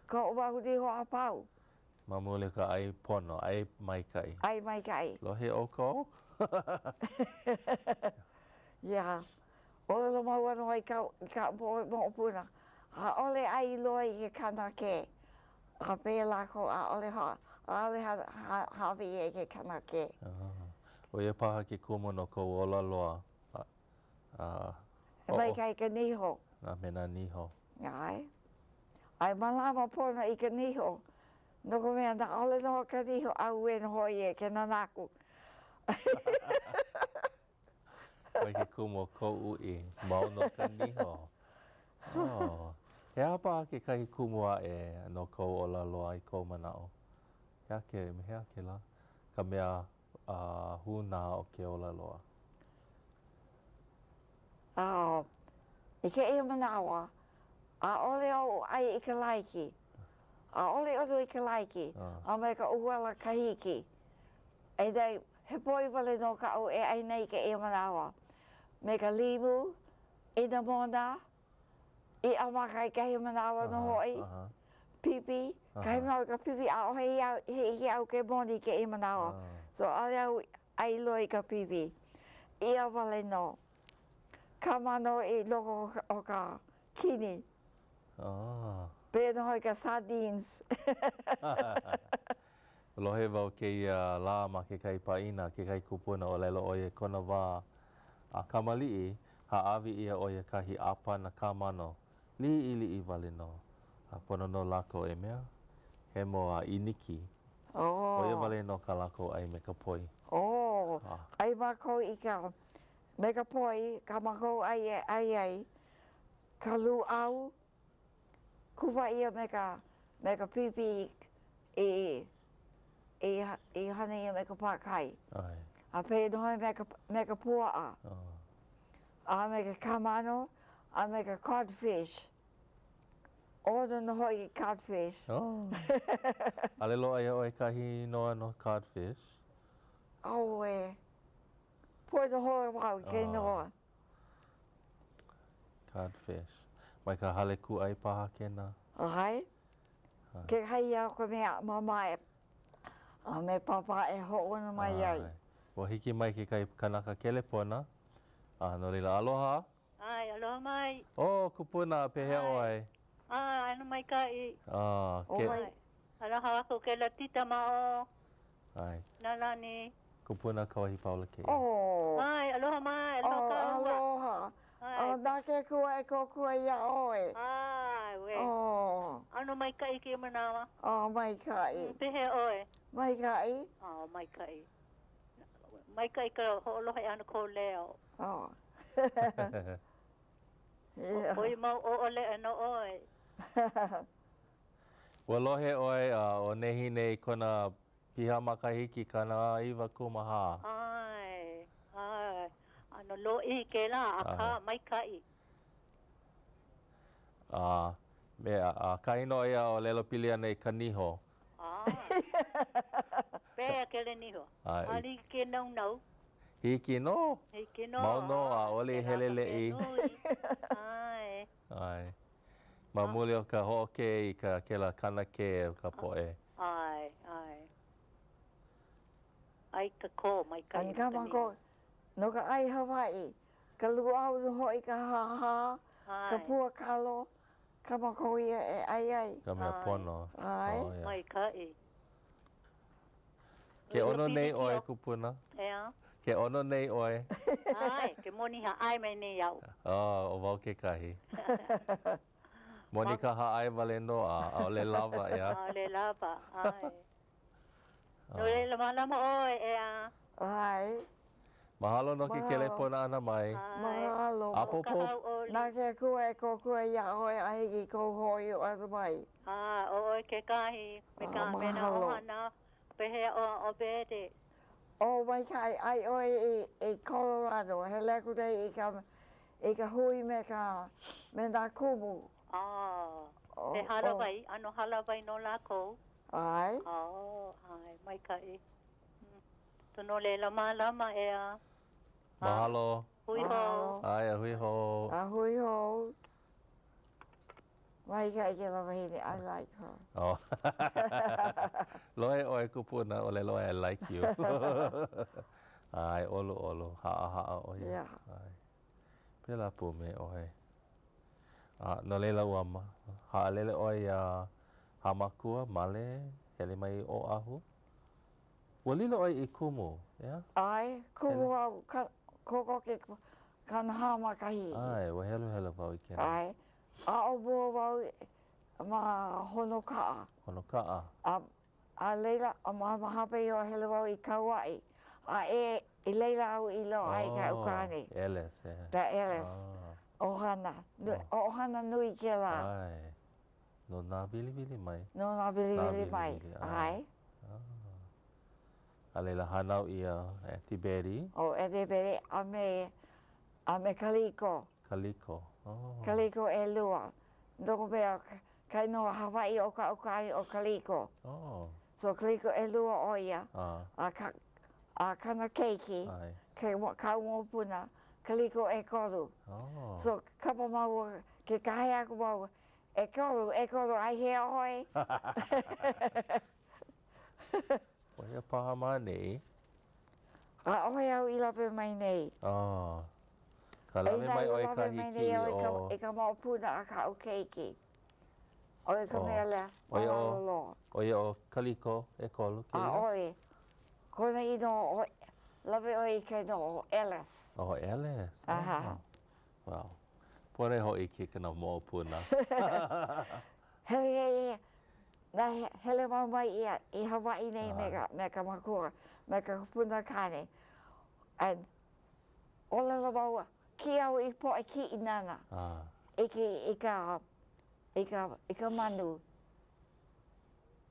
Koʻu mau niho a pau. Ma muli o ka ʻai pono, ʻai maikaʻi. ʻAi maikaʻi. Lohe ʻoukou? Yeah. ʻŌlelo mau ana wau i ka, i kaʻu poʻe moʻopuna, ʻaʻole ʻai loa i ke kanakē. A pēia lākou, ʻaʻole ha, ʻaʻole ha, ha, hāʻawi ʻia i ke kanakē. ʻO ia paha ke kumu no kou ola loa. A, a, E maikaʻi ka niho. A me nā niho. ʻAe. A e mālama pono i ka niho, no ka mea, ʻaʻole noho ka niho ʻauē nō hoʻi e ke nānā aku. ʻO ia ke kumu o kou uʻi, mau nō ka niho. Oh. He aha paha kekahi kumu aʻe no kou ola loa i kou manaʻo? He aha ke, he aha kēlā? Ka mea uh, hūnā o ke ola loa. Oh, i kēia manawa, ʻaʻole oʻu ʻai i ka laiki. ʻAʻole ʻono i ka laiki, a me ka ʻuala kahiki. E nei, he poi wale nō kaʻu e ʻai nei i kēia manawa. Me ka limu, ʻinamona, iʻa maka i kahi manawa nō hoʻi, pipi, kahi manawa i ka pipi, ʻaʻohe ia, he ʻike au ke moni i kēia manawa. So ʻaʻole au ʻai loa i ka pipi. Iʻa wale nō. Kamano i loko o ka kini. Oh. Pēia nō hoʻi ka sardines. Lohe wau kēia lā ma kekahi pāʻina, kekahi kupuna ʻōlelo ʻo ia kona wā a kamaliʻi, hāʻawi ʻia ʻo ia kahi ʻāpana kamano, liʻiliʻi wale nō, a pono nō lākou e mea, hemo a ʻīniki. Oh. ʻO ia wale nō kā lākou ʻai me ka poi. Oh, ʻai mākou i ka, me ka poi, kā mākou ʻai e ʻai ai, ka lūʻau, Kupa ʻia me ka me ka pipi i i i hana ʻia me ka pākai. ʻAe. A pēia nō hoʻi me ka me ka puaʻa. Oh. A me ke kamano, a me ka codfish. ʻOno. pono nō hoʻi ke codfish. Oh. ʻAʻole loaʻa iā ʻoe kahi inoa no codfish? ʻAuē. Poina hou wau i ke inoa. Codfish. Mai ka hale kūʻai paha kēnā? ʻAe. Kekahi ia o ka mea a Māmā e a me Pāpā e hoʻouna mai ai. Ua hiki mai kekahi kanaka kelepona, a no laila, aloha. ʻAe, aloha mai. Oh, kupuna, pehea ʻoe? ʻAe, ʻano maikaʻi. Ah, ke. ʻAe, aloha aku kēlā tita ma ʻō. ʻAe. Nalani. Kupuna Kauahipaula kēia. Oh. ʻAe, aloha mai, aloha Oh, kāua. aloha. ʻAe. Oh, na ke Akua e kōkua iā ʻoe. ʻAe, uē. Oh. ʻAno maikaʻi kēia manawa. Oh, maikaʻi. Pehea ʻoe? Maikaʻi. Oh, maikaʻi. Maikaʻi ka hoʻolohe ʻana kou leo. Oh. Yeah. ʻOi mau ʻoʻoleʻa nō ʻoe. Ua lohe ʻoe a ʻo nehinei kona piha makahiki 94. ʻAe, ʻae. ʻAno lōʻihi kēlā, akā maikaʻi. A me a kahi nō ia ʻōlelo pili ana i ka niho. ʻAe. Pehea kēlā niho? ʻAe. A like ke naunau. Hiki nō. Hiki nō. Mau nō, ʻaʻole i heleleʻi. ʻAe. ʻAe. Ma muli o ka hoʻokē i ka kēlā kanakē o ka poʻe. ʻAe, ʻae. ʻAi ka kō, maikaʻi no ka niho. No ka ʻai Hawaiʻi, ka lūʻau nō hoʻi ka hāhā, ka pua kalo, kā mākou ia e ʻai ai. Ka mea pono. ʻAe. Oh, yeah. Maikaʻi. Ke ʻono nei ʻoe, kupuna. ʻEā. Ke ʻono nei ʻoe. ʻAe, ke moni hāʻae mai nei au. Oh, ʻo wau kekahi. Moni ka hāʻae wale nō a ʻaʻole lawa, ʻeā? ʻAʻole lawa, ʻae. No laila, mālama ʻoe, ʻeā? ʻAe. Mahalo no ke kelepona ʻana mai. Mahalo. ʻApōpō. Na ke Akua e kōkua iā ʻoe a hiki i kou hoʻi ʻana mai. A, ʻo ʻoe kekahi, me ka me nā ʻohana, pehea ʻo ʻObede? ʻO maikaʻi, ʻai ʻoe i, i Colorado, hele aku nei i ka, i ka hui me ka, me nā kumu. A, he hālāwai, ʻano hālāwai nō lākou. ʻAe. Oh, ʻae, maikaʻi. So no laila, mālama, ʻeā. Mahalo. Hui hou. ʻAe, a hui hou. A hui hou. Maikaʻi kēlā wahine, I like her. Oh. Lohe ʻoe kupuna, ʻōlelo ʻoe I like you. ʻAe, ʻoluʻolu, haʻahaʻa ʻo ia. Yeah. ʻAe. Pēlā pū me ʻoe. A no laila ua haʻalele ʻoe iā Hāmākua, Male, hele mai i Oʻahu. Ua lilo ʻoe i kumu, ʻeā? ʻAe, kumu au, kokoke 40 makahiki. ʻAe, ua heluhelu wau i kēlā. ʻAe, aʻo mua wau ma Honokaʻa. Honokaʻa. A, a laila, a ma, ma hope iho hele wau i Kauaʻi. A e, i laila au i loaʻa ai kaʻu kāne. Oh, Ellis, ʻeā. Da Ellis. Oh. ʻOhana, ʻohana nui kēlā. ʻAe. No Nāwiliwili mai. No Nāwiliwili mai, ʻae. A laila hānau ʻia Etiberi. ʻO Etiberi a me, a me Kaliko. Kaliko, oh. Kaliko ʻelua. No ka mea, ka inoa Hawaiʻi o kaʻu kāne ʻo Kaliko. Oh. So Kaliko ʻelua ʻo ia. Ah. A ka, a kana keiki, ʻAe. ke, kaʻu moʻopuna, Kaliko ʻekolu. Oh. So kapa māua, ke kāhea aku māua, ʻEkolu, ʻekolu, ai hea ʻoe? ʻO hea paha ma ʻaneʻi? ʻAʻohe au i lawe mai nei. Oh. Ka lawe mai ʻoe kahi kiʻi o. I ka moʻopuna a kaʻu keiki. ʻO ia ka mea lea, mahalo loa. ʻO ia ʻo Kaliko ʻekolu kēia? ʻAʻole. Kona inoa ʻo, lawe ʻoe i ka inoa ʻo Ellis. ʻO Ellis. ʻAha. Well, pono e hōʻike i kona moʻopuna. Hele ia, na hele mau mai ia i Hawaiʻi nei me ka, me ka makua, me ka kupuna kāne. And ʻōlelo māua, kiʻi au i poʻe kiʻi nāna. I ke, i ka, i ka, i ka manu,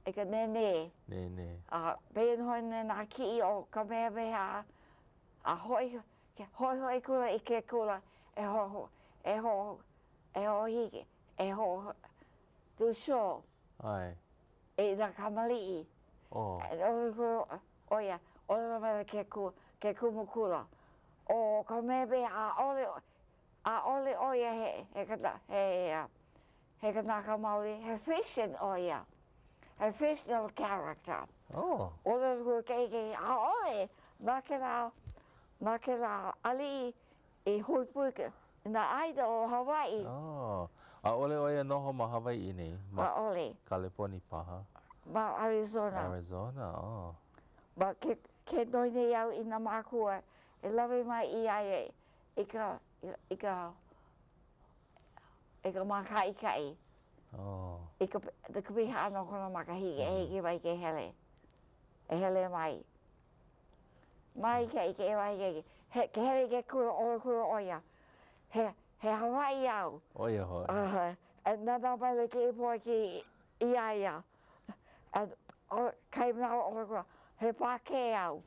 i ka nēnē. Nēnē. A pēia nō hoʻi me nā kiʻi o Kamehameha a hoʻi Ke hoʻihoʻi kula i ke kula e ho e ho e hoʻohiki e ho. Do show. ʻAe. I nā kamaliʻi. Oh. ʻO ia, ʻōlelo maila ke ku, ke kumu kula, ʻo ka mea ʻaʻole, ʻaʻole ʻo ia he, he kana, he, he kanaka maoli, he fiction ʻo ia. He fictional character. Oh. ʻŌlelo aku ke keiki, ʻaʻole, na kēlā, na kēlā aliʻi i hui pū i nā ʻāina o Hawaiʻi. Oh, ʻaʻole ʻo ia noho ma Hawaiʻi nei? Ma ʻAʻole. Kaleponi paha? Ma Arizona. Arizona, oh. Ma ke, ke noi nei au i nā mākua e lawe mai iā ia i ka, i ka, i ka mākaʻikaʻi. Oh. I ka, i ka piha ʻana o kona makahiki e hiki mai ke hele, e hele mai. Maikaʻi kēia wahi keiki. He, ke hele i ke kula, ʻōlelo akula ʻo ia, he, he Hawaiʻi au. ʻO ia hoʻi. Uh, e nānā maila kēia poʻe ki, iā ia. And, ʻo, kahi manawa ʻōlelo akula, he Pākē au.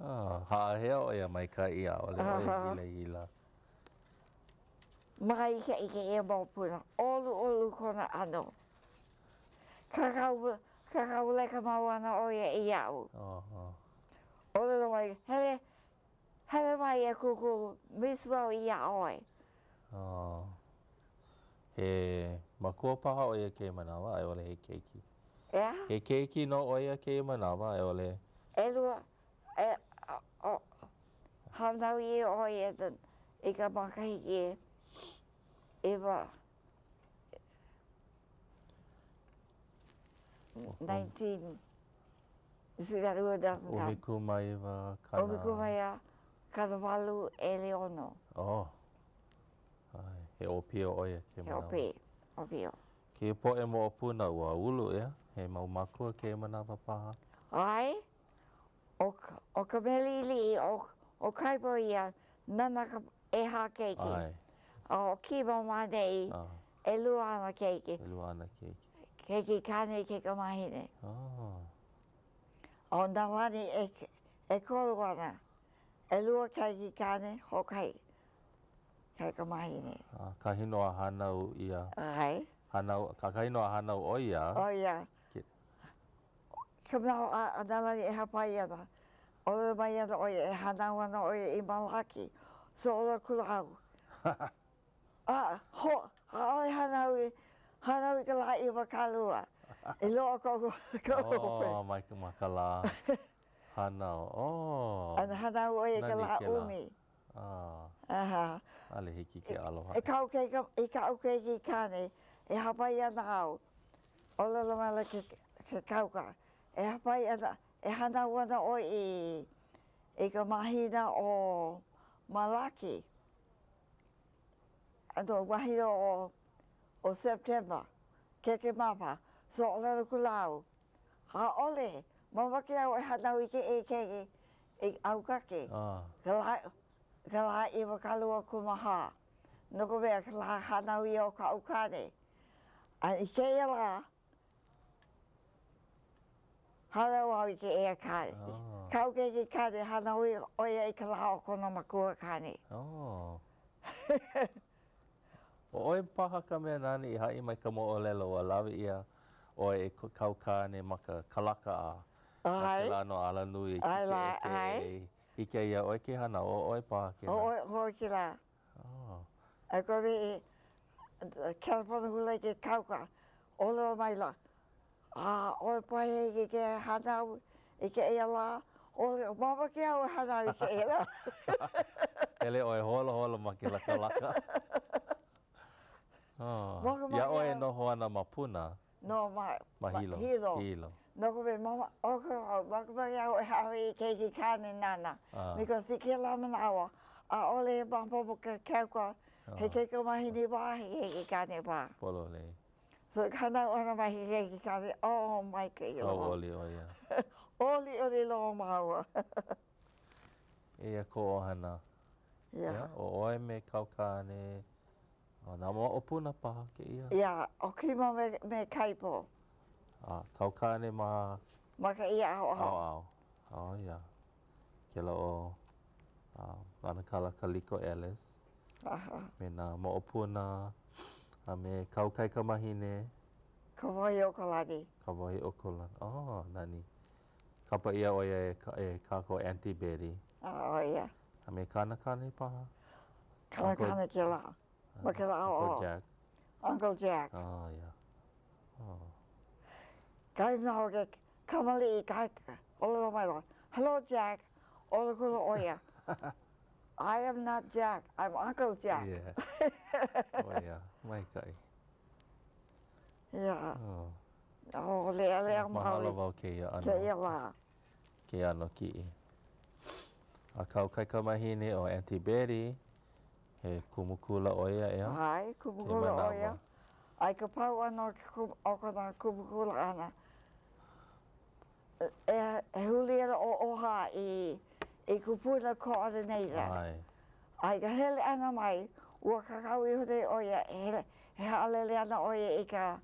Oh, haʻaheo ʻo ia maikaʻi, ʻaʻole ʻo ia hilahila. Maikaʻi kēia moʻopuna, ʻoluʻolu kona ʻano. Kākau, kākau leka mau ana ʻo ia iaʻu. ʻŌlelo mai, hele, hele mai e kūkulu, miss wau iā ʻoe. Oh. He makua paha ʻo ia kēia manawa, a i ʻole he keiki? ʻEā? He keiki nō ʻo ia kēia manawa, a i ʻole? ʻElua, e, o, hānau ʻia ʻo ia i ka makahiki ʻewa. 19 19 kana... '18 ʻeono. Oh. ʻAe, he ʻōpio ʻo ia kēia manawa. He ʻōpio. Kēia poʻe moʻopuna ua ulu, ʻeā? He mau mākua kēia manawa paha? ʻAe, ʻo ka mea liʻiliʻi, ʻo Kaipo ia, nana ka ʻehā keiki. ʻAe. A ʻo Kimo ma ʻaneʻi, ʻelua āna keiki. ʻElua āna keiki. Keiki kāne, keikamāhine. Oh. A ʻo Nalani, ʻekolu āna. ʻElua keiki kāne, hoʻokahi kaikamahine. ʻAkahi nō a hānau ʻia. ʻAe. Hānau, ʻakahi nō a hānau ʻo ia. ʻO ia. Ka manawa a Nalani e hāpai ana, ʻōlelo mai ana ʻo ia e hānau ana ʻo ia i Malaki. So ʻōlelo akula au, A, ho, ʻaʻole hānau i, hānau i ka lā 20, i loaʻa koʻu, koʻu hope. Oh, mai, ma ka lā hānau. Oh. A hānau ʻo ia i ka lā ʻumi. Ah. Aha. ʻAʻole hiki ke aloha. I kaʻu keiki, i kaʻu keiki kāne, e hāpai ana au, ʻōlelo maila ke, ke kauka, e hāpai ana, e hānau ana ʻoe i, i ka mahina ʻo Malaki. No mahina ʻo, ʻo September, Kekemapa, so ʻōlelo akula au, ʻaʻole, mamake au e hānau i kēia keiki i ʻAukake, ka lā, ka lā 24, no ka mea, ka lā hānau ia o kaʻu kāne. A i kēia lā, hānau au i kēia kāne. Kaʻu keiki kāne, hānau ʻo ia i ka lā o kona makua kāne. Oh. ʻO ʻoe paha ka mea nāna i haʻi mai ka moʻolelo ua lawe ʻia ʻoe e kāu kāne ma ka kalaka a ma kēlā ʻano alanui kiʻekiʻe e hiki ai iā ʻoe ke hānau. ʻO ʻoe paha kēlā. ʻO ʻoe kēlā. Oh. A koe i kelepona akula i ke kauka, ʻōlelo maila, ʻAʻole paha e hiki ke hānau i kēia lā, ʻōlelo, mamake au e hānau i kēia lā. Hele ʻoe holoholo ma kēlā kalaka. Oh. Iā ʻoe e noho ana ma Puna. No, ma, ma Hilo. Hilo. Hilo. No ka mea, mama, o ka, makemake au e hāʻawi i keiki kāne nāna. Because i kēlā manawa, ʻaʻole e maopopo ke kauka, he keikamahine paha, he keiki kāne paha. Pololei. So i ka hānau ʻana mai he keiki kāne, oh maikaʻi loa. Hauʻoli ʻo ia. ʻOliʻoli loa māua. Eia kō ʻohana. Yeah. ʻO ʻoe me kāu kāne, ʻo nā moʻopuna paha kēia? Yeah, ʻo Kimo me, me Kaipo. A kāu kāne ma? Ma kēia ʻaoʻao. ʻAoʻao. Oh, yeah. Kēlā ʻo ʻAnakala Kaliko Ellis. Aha. Me nā moʻopuna. A me kāu kaikamahine? Kawaiokalani. Kawaiokalani. Oh, nani. Kapa ʻia ʻo ia e, e kākou Auntie Betty. A, ʻo ia. A me kāna kāne paha? Kāna kāne kēlā. Ma kēlā ʻaoʻao. Uncle Jack. Uncle Jack. Oh, yeah. Oh. Kahi manawa ke kamaliʻi kahi ʻōlelo maila, Hello Jack, ʻōlelo akula ʻo ia, I am not Jack, I'm Uncle Jack. Yeah. ʻO ia, maikaʻi. Yeah. Oh. Oh, leʻaleʻa maoli. Mahalo wau kēia ʻano. Kēia lā. Kēia ʻano kiʻi. A kāu kaikamahine ʻo Auntie Betty, he kumu kula ʻo ia, ʻeā? ʻAe, kumu kula ʻo ia. A i ka pau ʻana o kona kumu kula ʻana, e huli ana ʻo OHA i i kupuna coordinator. ʻAe. A i ka hele ʻana mai, ua kākau iho nei ʻo ia, e haʻalele ana ʻo ia i ka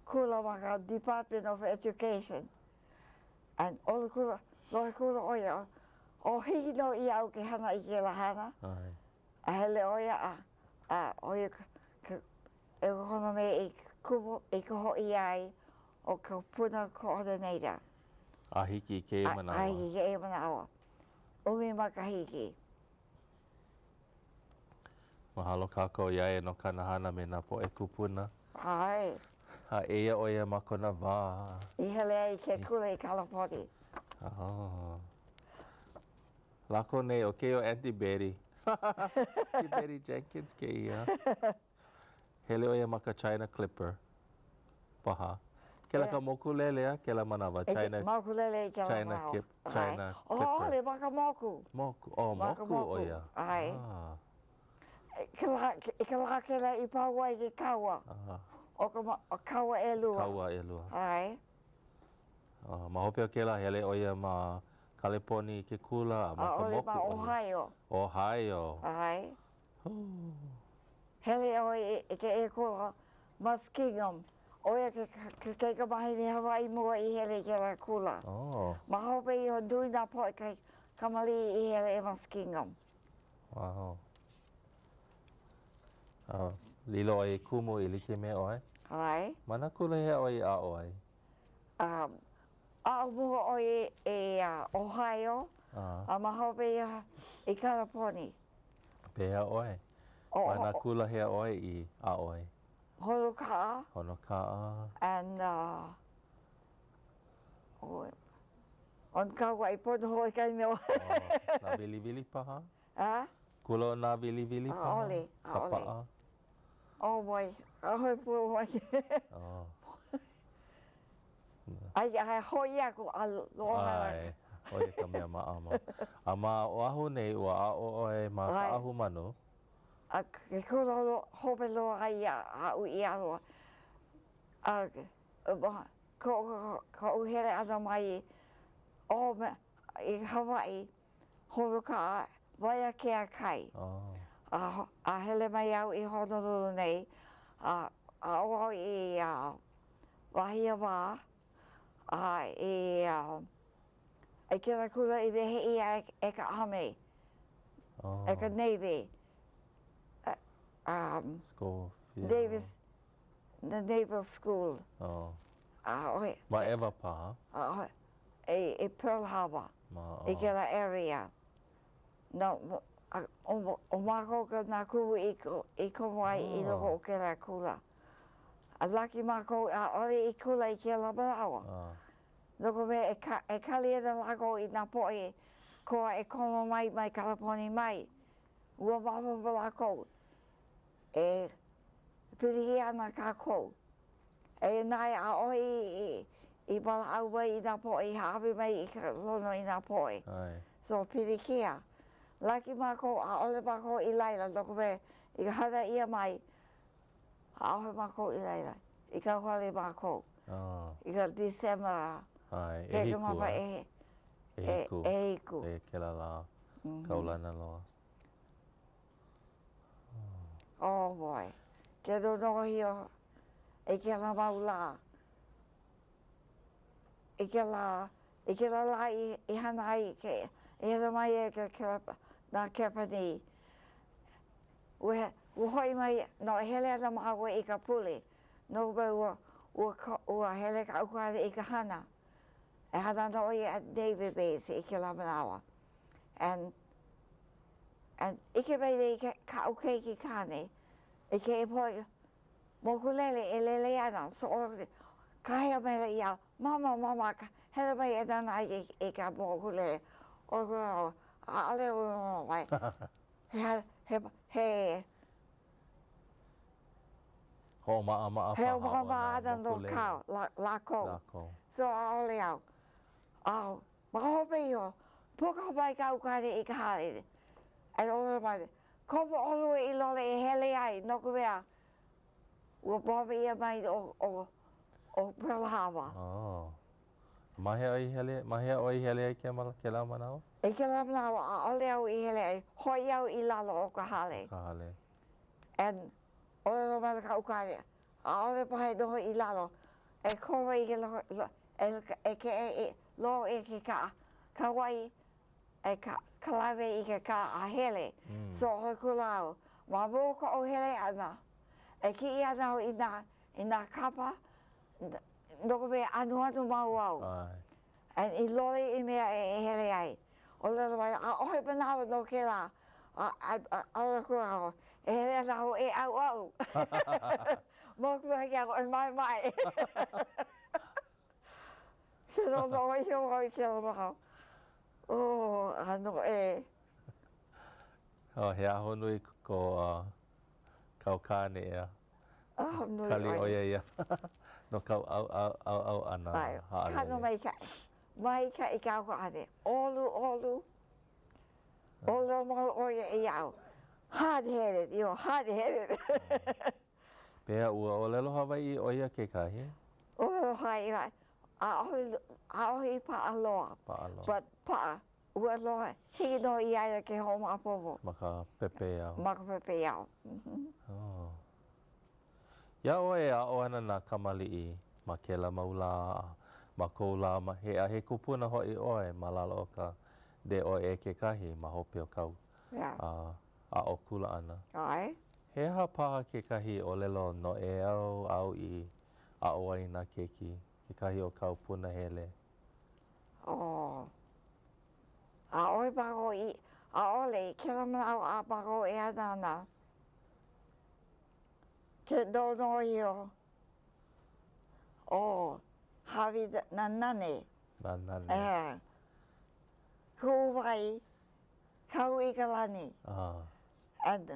kula ma ka Department of Education. And ʻōlelo akula, lohe akula ʻo ia, ʻo hiki nō iaʻu ke hana i kēlā hana. ʻAe. A hele ʻo ia a, a ʻo ia ka, ka, e kona mea i kumu, i koho ʻia ai ʻo ka kupuna coordinator. A hiki i kēia manawa. A hiki i kēia manawa. ʻUmi makahiki. Mahalo kākou iā ia no kāna hana me nā poʻe kūpuna. ʻAe. A eia ʻo ia ma kona wā. I hele ai i ke kula i Kalaponi. Oh. Lākou nei, ʻo kēia ʻo Auntie Betty. Auntie Betty Jenkins kēia. Hele ʻo ia ma ka China Clipper paha. Kēlā ka mokulele a kēlā manawa. China, mokulele i kēlā China, manawa. Kip, China Clipper. ʻAʻole, ma ka moku. Moku, oh, Ma ka moku ʻo ia. ʻAe. Ah. I ka lā, i ka lā kēlā i pau ai ke kaua. Ah. ʻO ka ma, kaua ʻelua. Kaua ʻelua. ʻAe. Uh, ma hope o kēlā, hele ʻo ia ma Kaleponi i ke kula, a ma ka ʻAʻole moku ma ʻo ia. Ohio. Ohio. ʻAe. Hele ʻoe i kēia kula Muskingum. ʻO ia ke kaikamahine Hawaiʻi mua i hele i kēlā kula. Ma hope iho, nui nā poʻe kamaliʻi i hele i Muskingum. Wow. A lilo ʻoe i kumu e like me ʻoe? ʻAe. Ma nā kula hea ʻoe i aʻo ai? Um, aʻo mua ʻoe i Ohio, a ma hope iho i Kalaponi. Pehea ʻoe? Ma nā kula hea ʻoe i aʻo ai? Honokaʻa. Honokaʻa. And uh, oh, on Kauaʻi pono hoʻi ka inoa. oh, Nāwiliwili paha? A? Kula o Nāwiliwili paha? ʻAʻole, ʻaʻole. Kapaʻa? Oh boy, ʻaʻohe pua mai. oh. Ai, ai hoʻi aku a loaʻa. ʻAe, ʻo ia ka mea maʻamau. A ma Oʻahu nei, ua aʻo ʻoe ma Kaʻahumanu. A ke kula hope loa aia aʻu i aʻo ai, a koʻu hele ʻana mai o i Hawaiʻi, Honokaʻa, Waiakea Kai. A, a hele mai au i Honolulu nei, a aʻo au i Wahiawā, a i, i kēlā kula i wehe ʻia e ka Army, e ka Navy. Um, Schofield. Davis, the Naval School. Oh. ʻAʻohe. Ma ʻEwa paha? ʻAʻohe. I, i Pearl Harbor. Ma, oh. I kēlā area. No, ʻo mākou ka nā kumu i, i komo ai i loko o kēlā kula. A laki mākou ʻaʻole i kula i kēlā manawa. No ka mea, e, ka, e kali ana lākou i nā poʻe koa e komo mai mai Kalaponi mai. Ua maopopo lākou e pilikia ana kākou. Eia naʻe, ʻaʻohe i, i walaʻau mai i nā poʻe i hāʻawi mai i ka lono i nā poʻe. So, pilikia. Laki mākou, ʻaʻole mākou i laila, no ka mea, i ka hana ʻia mai, ʻaʻohe mākou i laila. I kauhale mākou. I ka December. ʻAe, ʻehiku, ʻe? ʻEhiku. ʻEhiku. E, kēlā lā, kaulana loa. Oh boy, ke nonohi o i kēlā mau lā. I kēlā, i kēlā lā i, i hana ai, ke, i hana mai ai ke, ke, nā Kepanī. Ua, Ua hoʻi mai, no e hele ana māua i ka pule, no ka mea ua, ua, ua hele kaʻu kāne i ka hana. E hana ana ʻo ia at Navy Base i kēlā manawa. And, and ʻike mai nei ke, kaʻu keiki kāne i kēia poʻe mokulele e lele ana, so kāhea maila iaʻu, Mama, mama, hele mai e nānā i, i ka mokulele. ʻO ko lāua, ʻaʻole au e He, he, he. Hoʻomaʻamaʻa paha o nā mokulele. He hoʻomaʻamaʻa ana nō lākou. Lākou. So ʻaʻole au. A ma hope iho, puka mai kaʻu kāne i ka hale. E ʻōlelo mai, komo ʻolua i lole e hele ai, no ka mea, ua bomba ʻia mai ʻo, ʻo, ʻo Pearl Harbor. Oh. Ma hea i hele, ma hea ʻoe i hele ai kēlā manawa? I kēlā manawa, ʻaʻole au i hele ai. Hoʻi au i lalo o ka hale. Ka hale. And ʻōlelo maila kaʻu kāne, ʻaʻole paha e noho i lalo, e komo i ke loko, e, e keʻe i, loaʻa i ke kaʻa, Kauaʻi, e ka, ka lawe i ke kaʻa a hele. Mm. So ʻoi kula au. Ma mua o koʻu hele ʻana, e kiʻi ana au i nā, i nā kapa, no ka mea anuanu mau au. ʻAe. And i lole i mea e hele ai. ʻŌlelo mai, ʻaʻohe manawa no kēlā. A, a, a, ʻaʻole aku au, e hele ana au e ʻauʻau. Makemake au e maemae. Ke noʻonoʻo iho au i kēlā manawa. Oh, ʻano ʻē. Oh, he ahonui ko uh, kāu kāne ʻeā. Ahonui ʻoe. Kali ʻo ia ia no kāu ʻauʻau ʻana haʻalele. Kanu maikaʻi. Maikaʻi kāu kāne. ʻOluʻolu. ʻŌlelo mau ʻo ia iaʻu. Hard-headed, you're hard-headed. Pehea, ua ʻōlelo Hawaiʻi ʻo ia kekahi? ʻŌlelo Hawaiʻi, ʻaʻohe, ʻaʻohe i paʻa loa. Paʻa loa. But paʻa, ua loa, hiki nō iā ia ke hoʻomaopopo. Ma ka pepeiao. Ma ka pepeiao. Oh. Iā ʻoe e aʻo ana nā kamaliʻi ma kēlā mau lā a ma kou lā ma he a he kupuna hoʻi ʻoe ma lalo o ka DOE kekahi ma hope o kāu aʻo kula ʻana. ʻAe. He aha paha kekahi ʻōlelo noʻeau āu i aʻo ai nā keiki, kekahi o kāu punahele? Oh. ʻAʻole mākou i, ʻaʻole, i kēlā manawa a mākou e hana ana, ke noʻonoʻo iho, oh, hāʻawi nā nane. Nā nane. ʻEā. Kuʻu wai, kau i ka lani. Ah. And,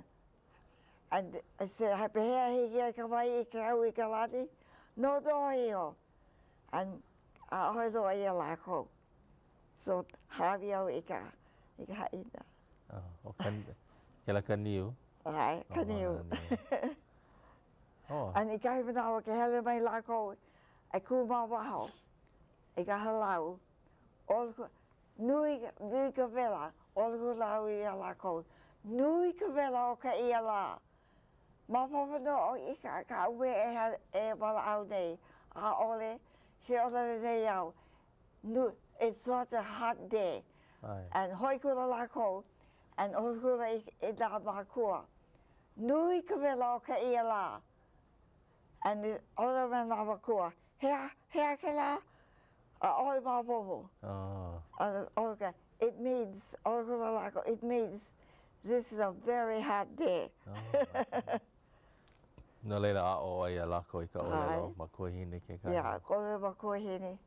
and I said, pehea hiki ai ka wai i kau i ka lani? Noʻonoʻo iho. And ʻaʻohe loa iā lākou. So, hāʻawi au i ka, i ka haʻina. Oh, ʻo ka, kēlā ka niu. ʻAe, ka niu. Oh. And i kahi manawa ke hele mai lākou e kū ma waho i ka hālau, ʻo nui, nui ka wela, ʻōlelo akula au iā lākou, nui ka wela o kēia lā. Maopopo nō i ka kaʻu mea e walaʻau nei, ʻaʻole, ke ʻōlelo nei au, nui, it's such a hot day. And hoʻi akula lākou, and ʻōlelo akula i nā mākua, nui ka wela o kēia lā. And ʻōlelo mai nā mākua, he aha, he aha kēlā? ʻAʻohe maopopo. Oh. It means, ʻōlelo akula lākou, it means this is a very hot day. Oh, no laila, aʻo ʻoe iā lākou i ka ʻōlelo makuahine kekahi? Yeah, ʻōlelo makuahine.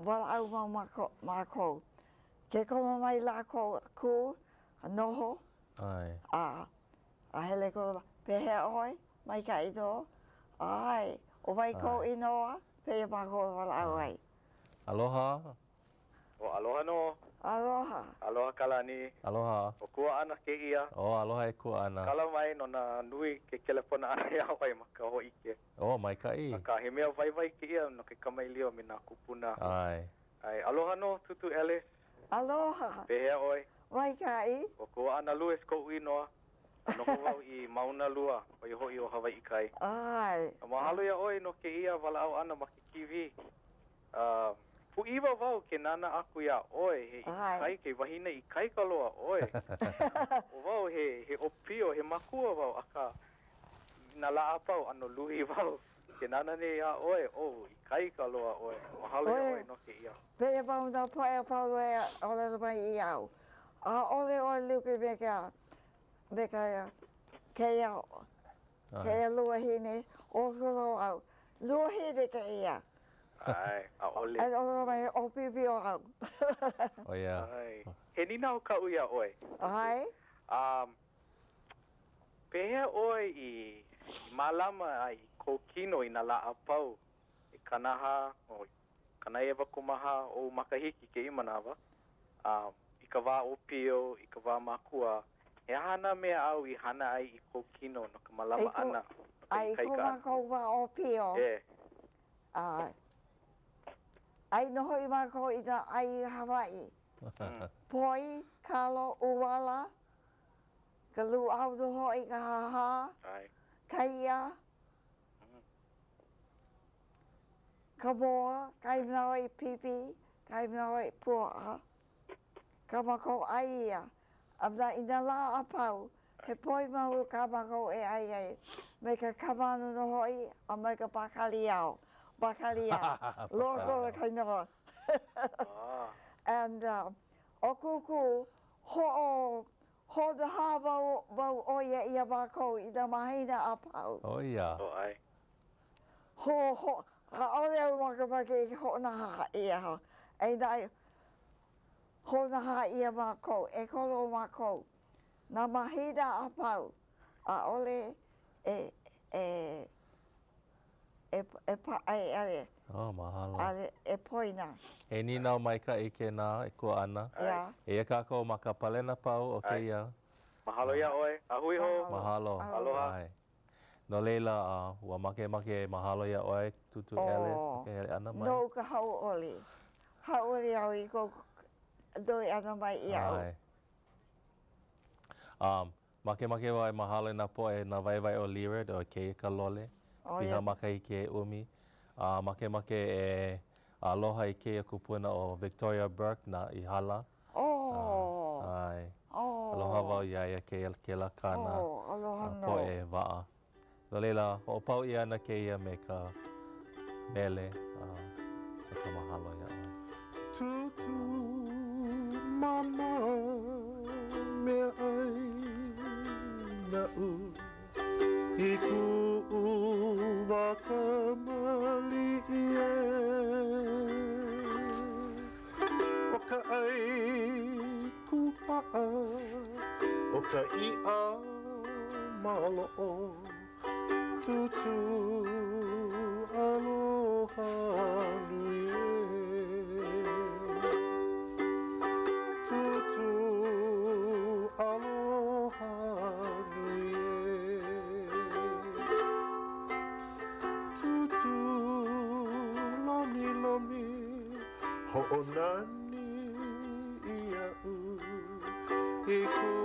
Walaʻau mau mākou. Ke komo mai lākou kū, a noho, a, a hele kula, pehea ʻoe? Maikaʻi nō. ʻAe, ʻo wai kou inoa? Pēia mākou e walaʻau ai. Aloha. O aloha nō. Aloha. Aloha Kalani. Aloha. ʻO Kuaʻana kēia. O aloha e Kuaʻana. Kala mai no nā nui ke kelepona ʻana iā ʻoe ma ka hōʻike. O maikaʻi. Akā, he mea waiwai kēia no ke kamaʻilio me nā kūpuna. ʻAe. ʻAe. Aloha nō, Tūtū Ellis. Aloha. Pehea ʻoe? Maikaʻi. ʻO Kuaʻana Lewis koʻu inoa. A noho wau i Maunalua, ʻo ia hoʻi ʻo Hawaiʻi Kai. ʻAe. A mahalo iā ʻoe no kēia walaʻau ʻana ma ke kīwī. A. Pūʻiwa wau ke nānā aku iā ʻoe, he ikaika, he wahine ikaika loa ʻoe. ʻO wau he, he ʻōpio, he makua wau, akā, i nā lā a pau, ʻano luhi wau ke nānā nei iā ʻoe, oh, ikaika loa ʻoe. Mahalo iā ʻoe no kēia. Pēia mau nā poʻe a pau loa e ʻōlelo mai iaʻu, ʻAʻole ʻoe like me ka, me ka, kēia, kēia luahine, ʻōlelo au, luahine kēia. ʻAe, ʻaʻole. E ʻōlelo mai, ʻōpiopio au. ʻO ia. ʻAe. He nīnau kaʻu iā ʻoe. ʻAe. Um, pehea ʻoe i mālama ai i kou kino i nā lā a pau, he 40, oh, 94 ou makahiki i kēia manawa, um, i ka wā ʻōpio, i ka wā makua, he aha nā mea āu i hana ai i kou kino no ka mālama ʻana, no ka I ko ikaika ʻana? mākou wā ʻōpio, Yeah. A ʻai nō hoʻi mākou i nā ʻai Hawaiʻi. Poi, kalo, ʻuala, ka lūʻau nō hoʻi, ka hāhā, ka iʻa, ka moa, kahi manawa i pipi, kahi manawa i puaʻa. Kā mākou ʻai ia. A i nā lā a pau, he poi mau kā mākou e ʻai ai, me ka kamanu nō hoʻi a me ka bacalhau. Bacalhau. Loa kona ka inoa. And ʻo Kūkū, hoʻo, hoʻonahā mau, mau ʻo ia iā mākou i nā mahina a pau. ʻO ia. Oh, ʻae. Ho, ho, ʻaʻole au makemake i hoʻonahā ʻia. Eia naʻe, Hoʻonahā ʻia mākou, ʻekolu o mākou, nā mahina a pau, ʻaʻole e, e, e, e paʻa e ʻale. Oh, mahalo. ʻAʻole e poina. He nīnau maikaʻi kēnā e Kuaʻana. Yeah. Eia kākou ma ka palena pau o kēia. Mahalo iā ʻoe. A hui hou. Mahalo. Aloha. ʻAe. No laila, ua makemake e mahalo iā ʻoe, Tūtū Alice, no ka hele ʻana mai. No ka hauʻoli. Hauʻoli au i kou noi ʻana mai iaʻu. ʻAe. Um, makemake wau e mahalo i nā poʻe, nā waiwai o Leeward, ʻo kēia ka lole, piha makahiki he ʻumi. A makemake e aloha i kēia kupuna ʻo Victoria Burke na i hala. Oh! ʻAe. Oh! Aloha wau iā ia kēia, kēlā kāna Oh, aloha nō. poʻe waʻa. No laila, hoʻopau ʻia ana kēia me ka mele a me ka mahalo iā ʻoe. Tūtū mama meaʻai naʻu I kuʻu wā kamaliʻi ē ʻO ka ʻai kūpaʻa ʻO ka iʻa maloʻo Tūtū aloha nui ē Tūtū aloha nui ē Tūtū lomilomi Hoʻonani iaʻu i kuʻu.